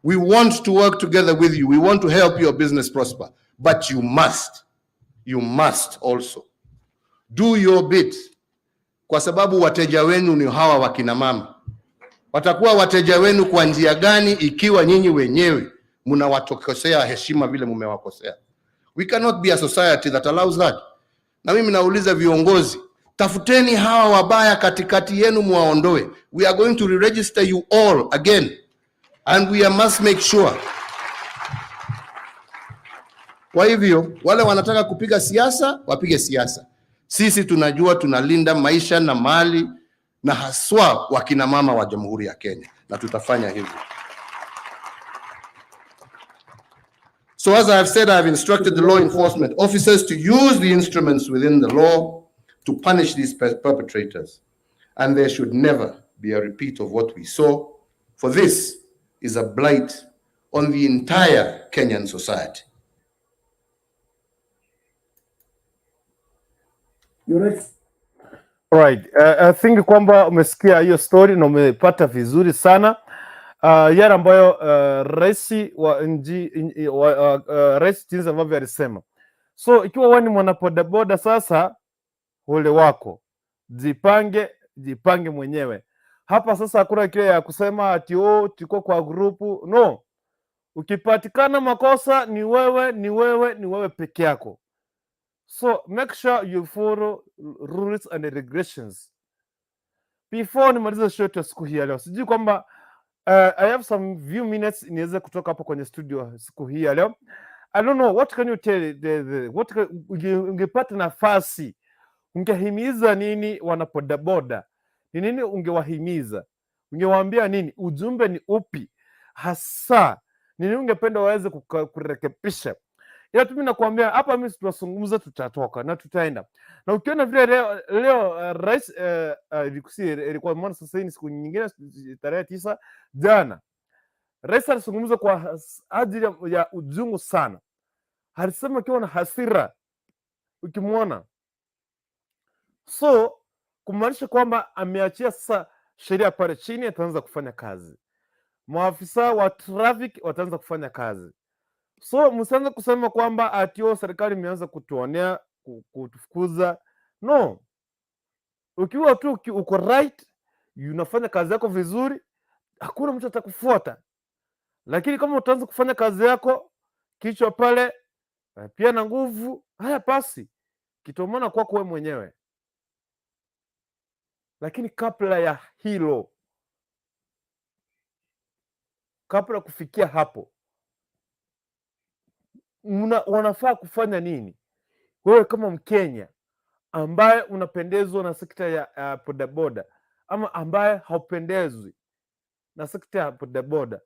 We want to work together with you. We want to help your business prosper. But you must also do your bit, kwa sababu wateja wenu ni hawa wakina mama. Watakuwa wateja wenu kwa njia gani ikiwa nyinyi wenyewe mnawatokosea heshima vile mumewakosea? We cannot be a society that allows that. Na mimi nauliza viongozi, tafuteni hawa wabaya katikati yenu muwaondoe. We are going to re-register you all again and we must make sure. Kwa hivyo wale wanataka kupiga siasa wapige siasa. Sisi tunajua tunalinda maisha na mali na haswa wakina mama wa Jamhuri ya Kenya, na tutafanya hivyo. So as I have said, I have instructed the law enforcement officers to use the instruments within the law to punish these perpetrators. And there should never be a repeat of what we saw, for this is a blight on the entire Kenyan society. Right. I think kwamba umesikia hiyo story na umepata vizuri sana yale ambayo rais wa nchi wa, rais jinsi ambavyo alisema. So ikiwa wewe ni mwanabodaboda sasa, ole wako, jipange, jipange mwenyewe. Hapa sasa hakuna kile ya kusema ati, "Oh, tuko kwa grupu." No, ukipatikana makosa ni wewe, ni wewe, ni wewe peke yako. So make sure you follow rules and regulations. Before nimalize show yetu ya siku hii ya leo, sijui kwamba I have some few minutes niweze kutoka hapo kwenye studio siku hii ya leo. I don't know what can you tell the what ungepata nafasi ungehimiza nini wanabodaboda? Ni nini ungewahimiza? Ungewaambia nini? Ujumbe ni upi? Hasa nini ungependa waweze kurekebisha? Ila tu mimi nakuambia hapa, mimi tunazungumza, tutatoka na tutaenda. Na ukiona vile leo rais ilikuwa maana sasa hii ni siku nyingine, tarehe 9 jana, rais alizungumza kwa ajili ya uchungu sana. Alisema akiwa na hasira, ukimwona. So kumaanisha kwamba ameachia sasa sheria pale chini, ataanza kufanya kazi, maafisa wa traffic wataanza kufanya kazi. So msianze kusema kwamba ati oh, serikali imeanza kutuonea, kutufukuza. No, ukiwa tu uko right, unafanya kazi yako vizuri, hakuna mtu atakufuata. Lakini kama utaanza kufanya kazi yako kichwa pale pia na nguvu, haya basi kitomana kwako wewe mwenyewe. Lakini kabla ya hilo, kabla ya kufikia hapo, wanafaa kufanya nini? Wewe kama Mkenya ambaye unapendezwa na sekta ya bodaboda ama ambaye haupendezwi na sekta ya bodaboda,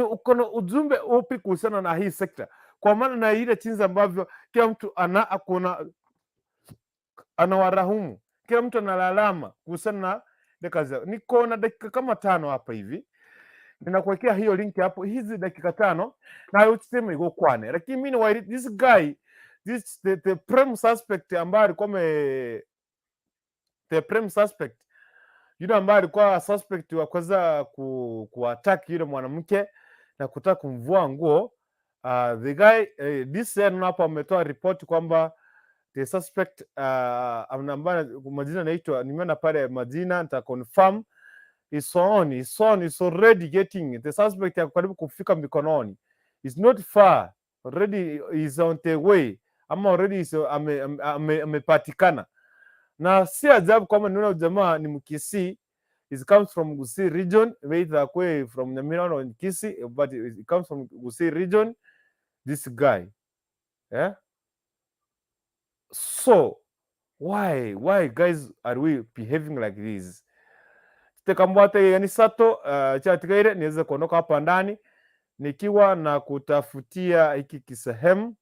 uko na ujumbe upi kuhusiana na hii sekta? Kwa maana na ile jinsi ambavyo kila mtu ana akona anawarahumu, kila mtu analalama kuhusiana na ile kazi yao. Niko na dakika kama 5 hapa hivi, ninakuwekea hiyo link hapo, hizi dakika 5 na useme iko kwane. Lakini mimi ni this guy, this the prime suspect ambaye alikuwa the prime suspect yule ambaye alikuwa suspect wa kuweza kuattack yule mwanamke na kutaka kumvua nguo. The guy, this hapo ametoa report kwamba the suspect, ambaye majina naitwa, nimeona pale majina, nita confirm, is on is already getting the suspect ya karibu kufika mikononi, is not far, already is on the way, ama already is amepatikana. Na si ajabu kwamba niona jamaa ni Mkisii, it comes from Gusii region, either kwe from Nyamira or Kisii, but it comes from Gusii region, this guy. Yeah? So why guys are we behaving like this? Tekambwate yani sato chatigaire niweze kuondoka hapa ndani nikiwa na kutafutia hiki kisehemu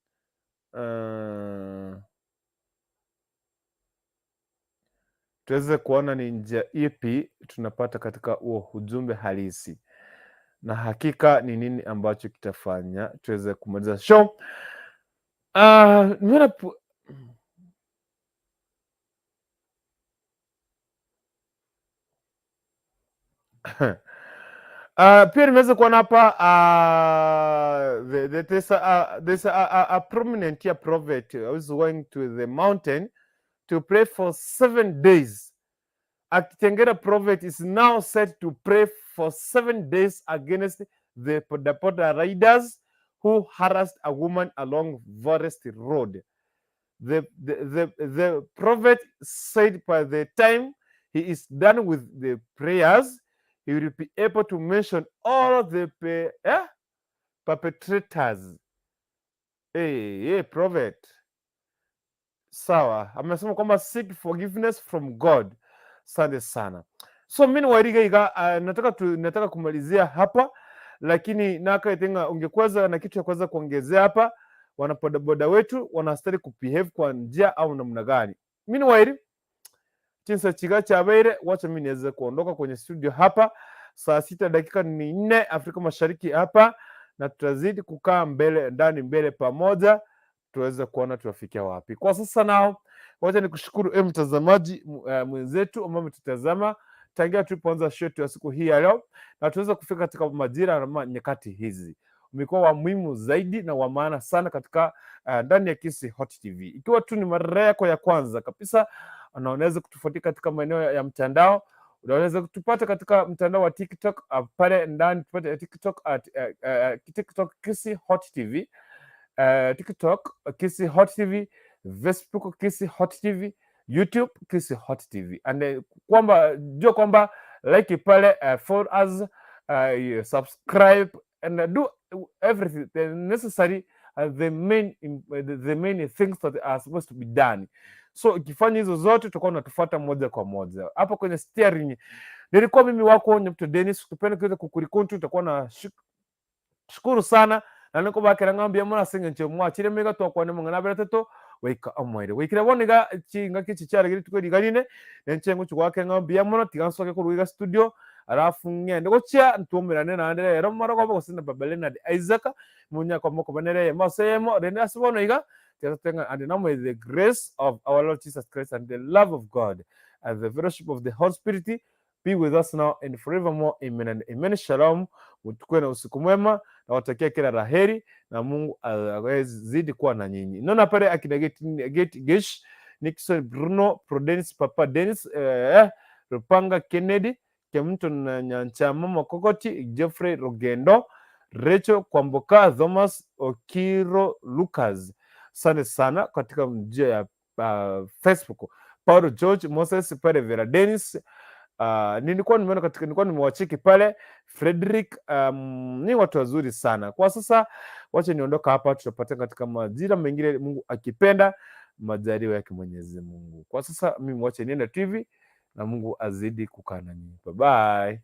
tuweze kuona ni njia ipi tunapata katika huo ujumbe halisi na hakika ni nini ambacho kitafanya tuweze kumaliza show. Nimeona pia nimeweza kuona hapa there's a prominent here prophet who is going to the mountain to pray for 7 days. Akitengera prophet is now set to pray for 7 days against the boda boda riders who harassed a woman along Forest Road. The prophet said by the time he is done with the prayers, he will be able to mention all the perpetrators. Hey, hey, prophet. Sawa, amesema kwamba seek forgiveness from God. Asante sana. So mimi wairiga nataka kumalizia hapa, lakini nakaitenga ungekuweza na kitu ya kuweza kuongezea hapa, wanabodaboda wetu wanastahili kubehave kwa njia au namna gani? Mimi wairi chinsa chiga chabeire, wacha mimi niweze kuondoka kwenye studio hapa saa 6 dakika ni 4 Afrika Mashariki hapa, na tutazidi kukaa mbele ndani mbele pamoja tuweze kuona tuwafikia wapi. Kwa sasa nao, wacha nikushukuru mtazamaji mwenzetu ambaye umetutazama tangia tulipoanza show yetu ya siku hii ya leo, na tuweze kufika katika majira na nyakati hizi. Umekuwa wa muhimu zaidi na wa maana sana katika ndani ya Kisii Hot TV. Ikiwa tu ni mara yako ya kwanza kabisa, na unaweza kutufuatia katika maeneo ya mtandao, unaweza kutupata katika mtandao wa TikTok, pale ndani tupate TikTok at TikTok Kisii Hot TV, TikTok Kisii Hot TV, Facebook Kisii Hot TV, YouTube Kisii Hot TV. And kwamba jua kwamba like pale, follow us, subscribe and do everything the necessary, the main things that are supposed to be done. So ukifanya hizo zote tutakuwa unatufuata moja kwa moja. Hapo kwenye steering nilikuwa mimi wako Nyamto Dennis, ukipenda kuweza kukurikuntu utakuwa na Shukuru sana na nikobakera ng'a mbuya mono ase eng'encho mwachire maiga twakwane amang'ana abere atato goika omoerio. Goikera bono iga chingaki echi chiarenge rituko eri iga rinde, nenche ngochia goakera ng'a mbuya mono tiga nsoke korwa iga studio alafu ng'ende gochia ntwomerane naende rero morogoba gose na baba Leonard Isaac monyare koba mokoba nere eyemo ase eyemo rende ase bono iga tiga totebe ng'a and now may the grace of our Lord Jesus Christ and the love of God and the fellowship of the Holy Spirit be with us now and forevermore. Amen and amen. Shalom, utukue na usiku mwema na watakia kila la heri na Mungu azidi kuwa na nyinyi. Naona pale akina Get Gesh, Nixon Bruno, Prudence Papa Dennis, Rupanga Kennedy, Kemto na Nyanchama Makokoti, Jeffrey Rogendo, Rachel Kwamboka, Thomas Okiro Lucas. Asante sana katika njia ya Facebook. Paulo George Moses pale Vera Dennis, nilikuwa nimeona katika nilikuwa nimewacheki pale Frederick, ni watu wazuri sana. Kwa sasa wacha niondoka hapa, tutapata katika majira mengine Mungu akipenda, majaliwa yake Mwenyezi Mungu. Kwa sasa mimi wacha niende TV na Mungu azidi kukaa na nyinyi. Bye bye.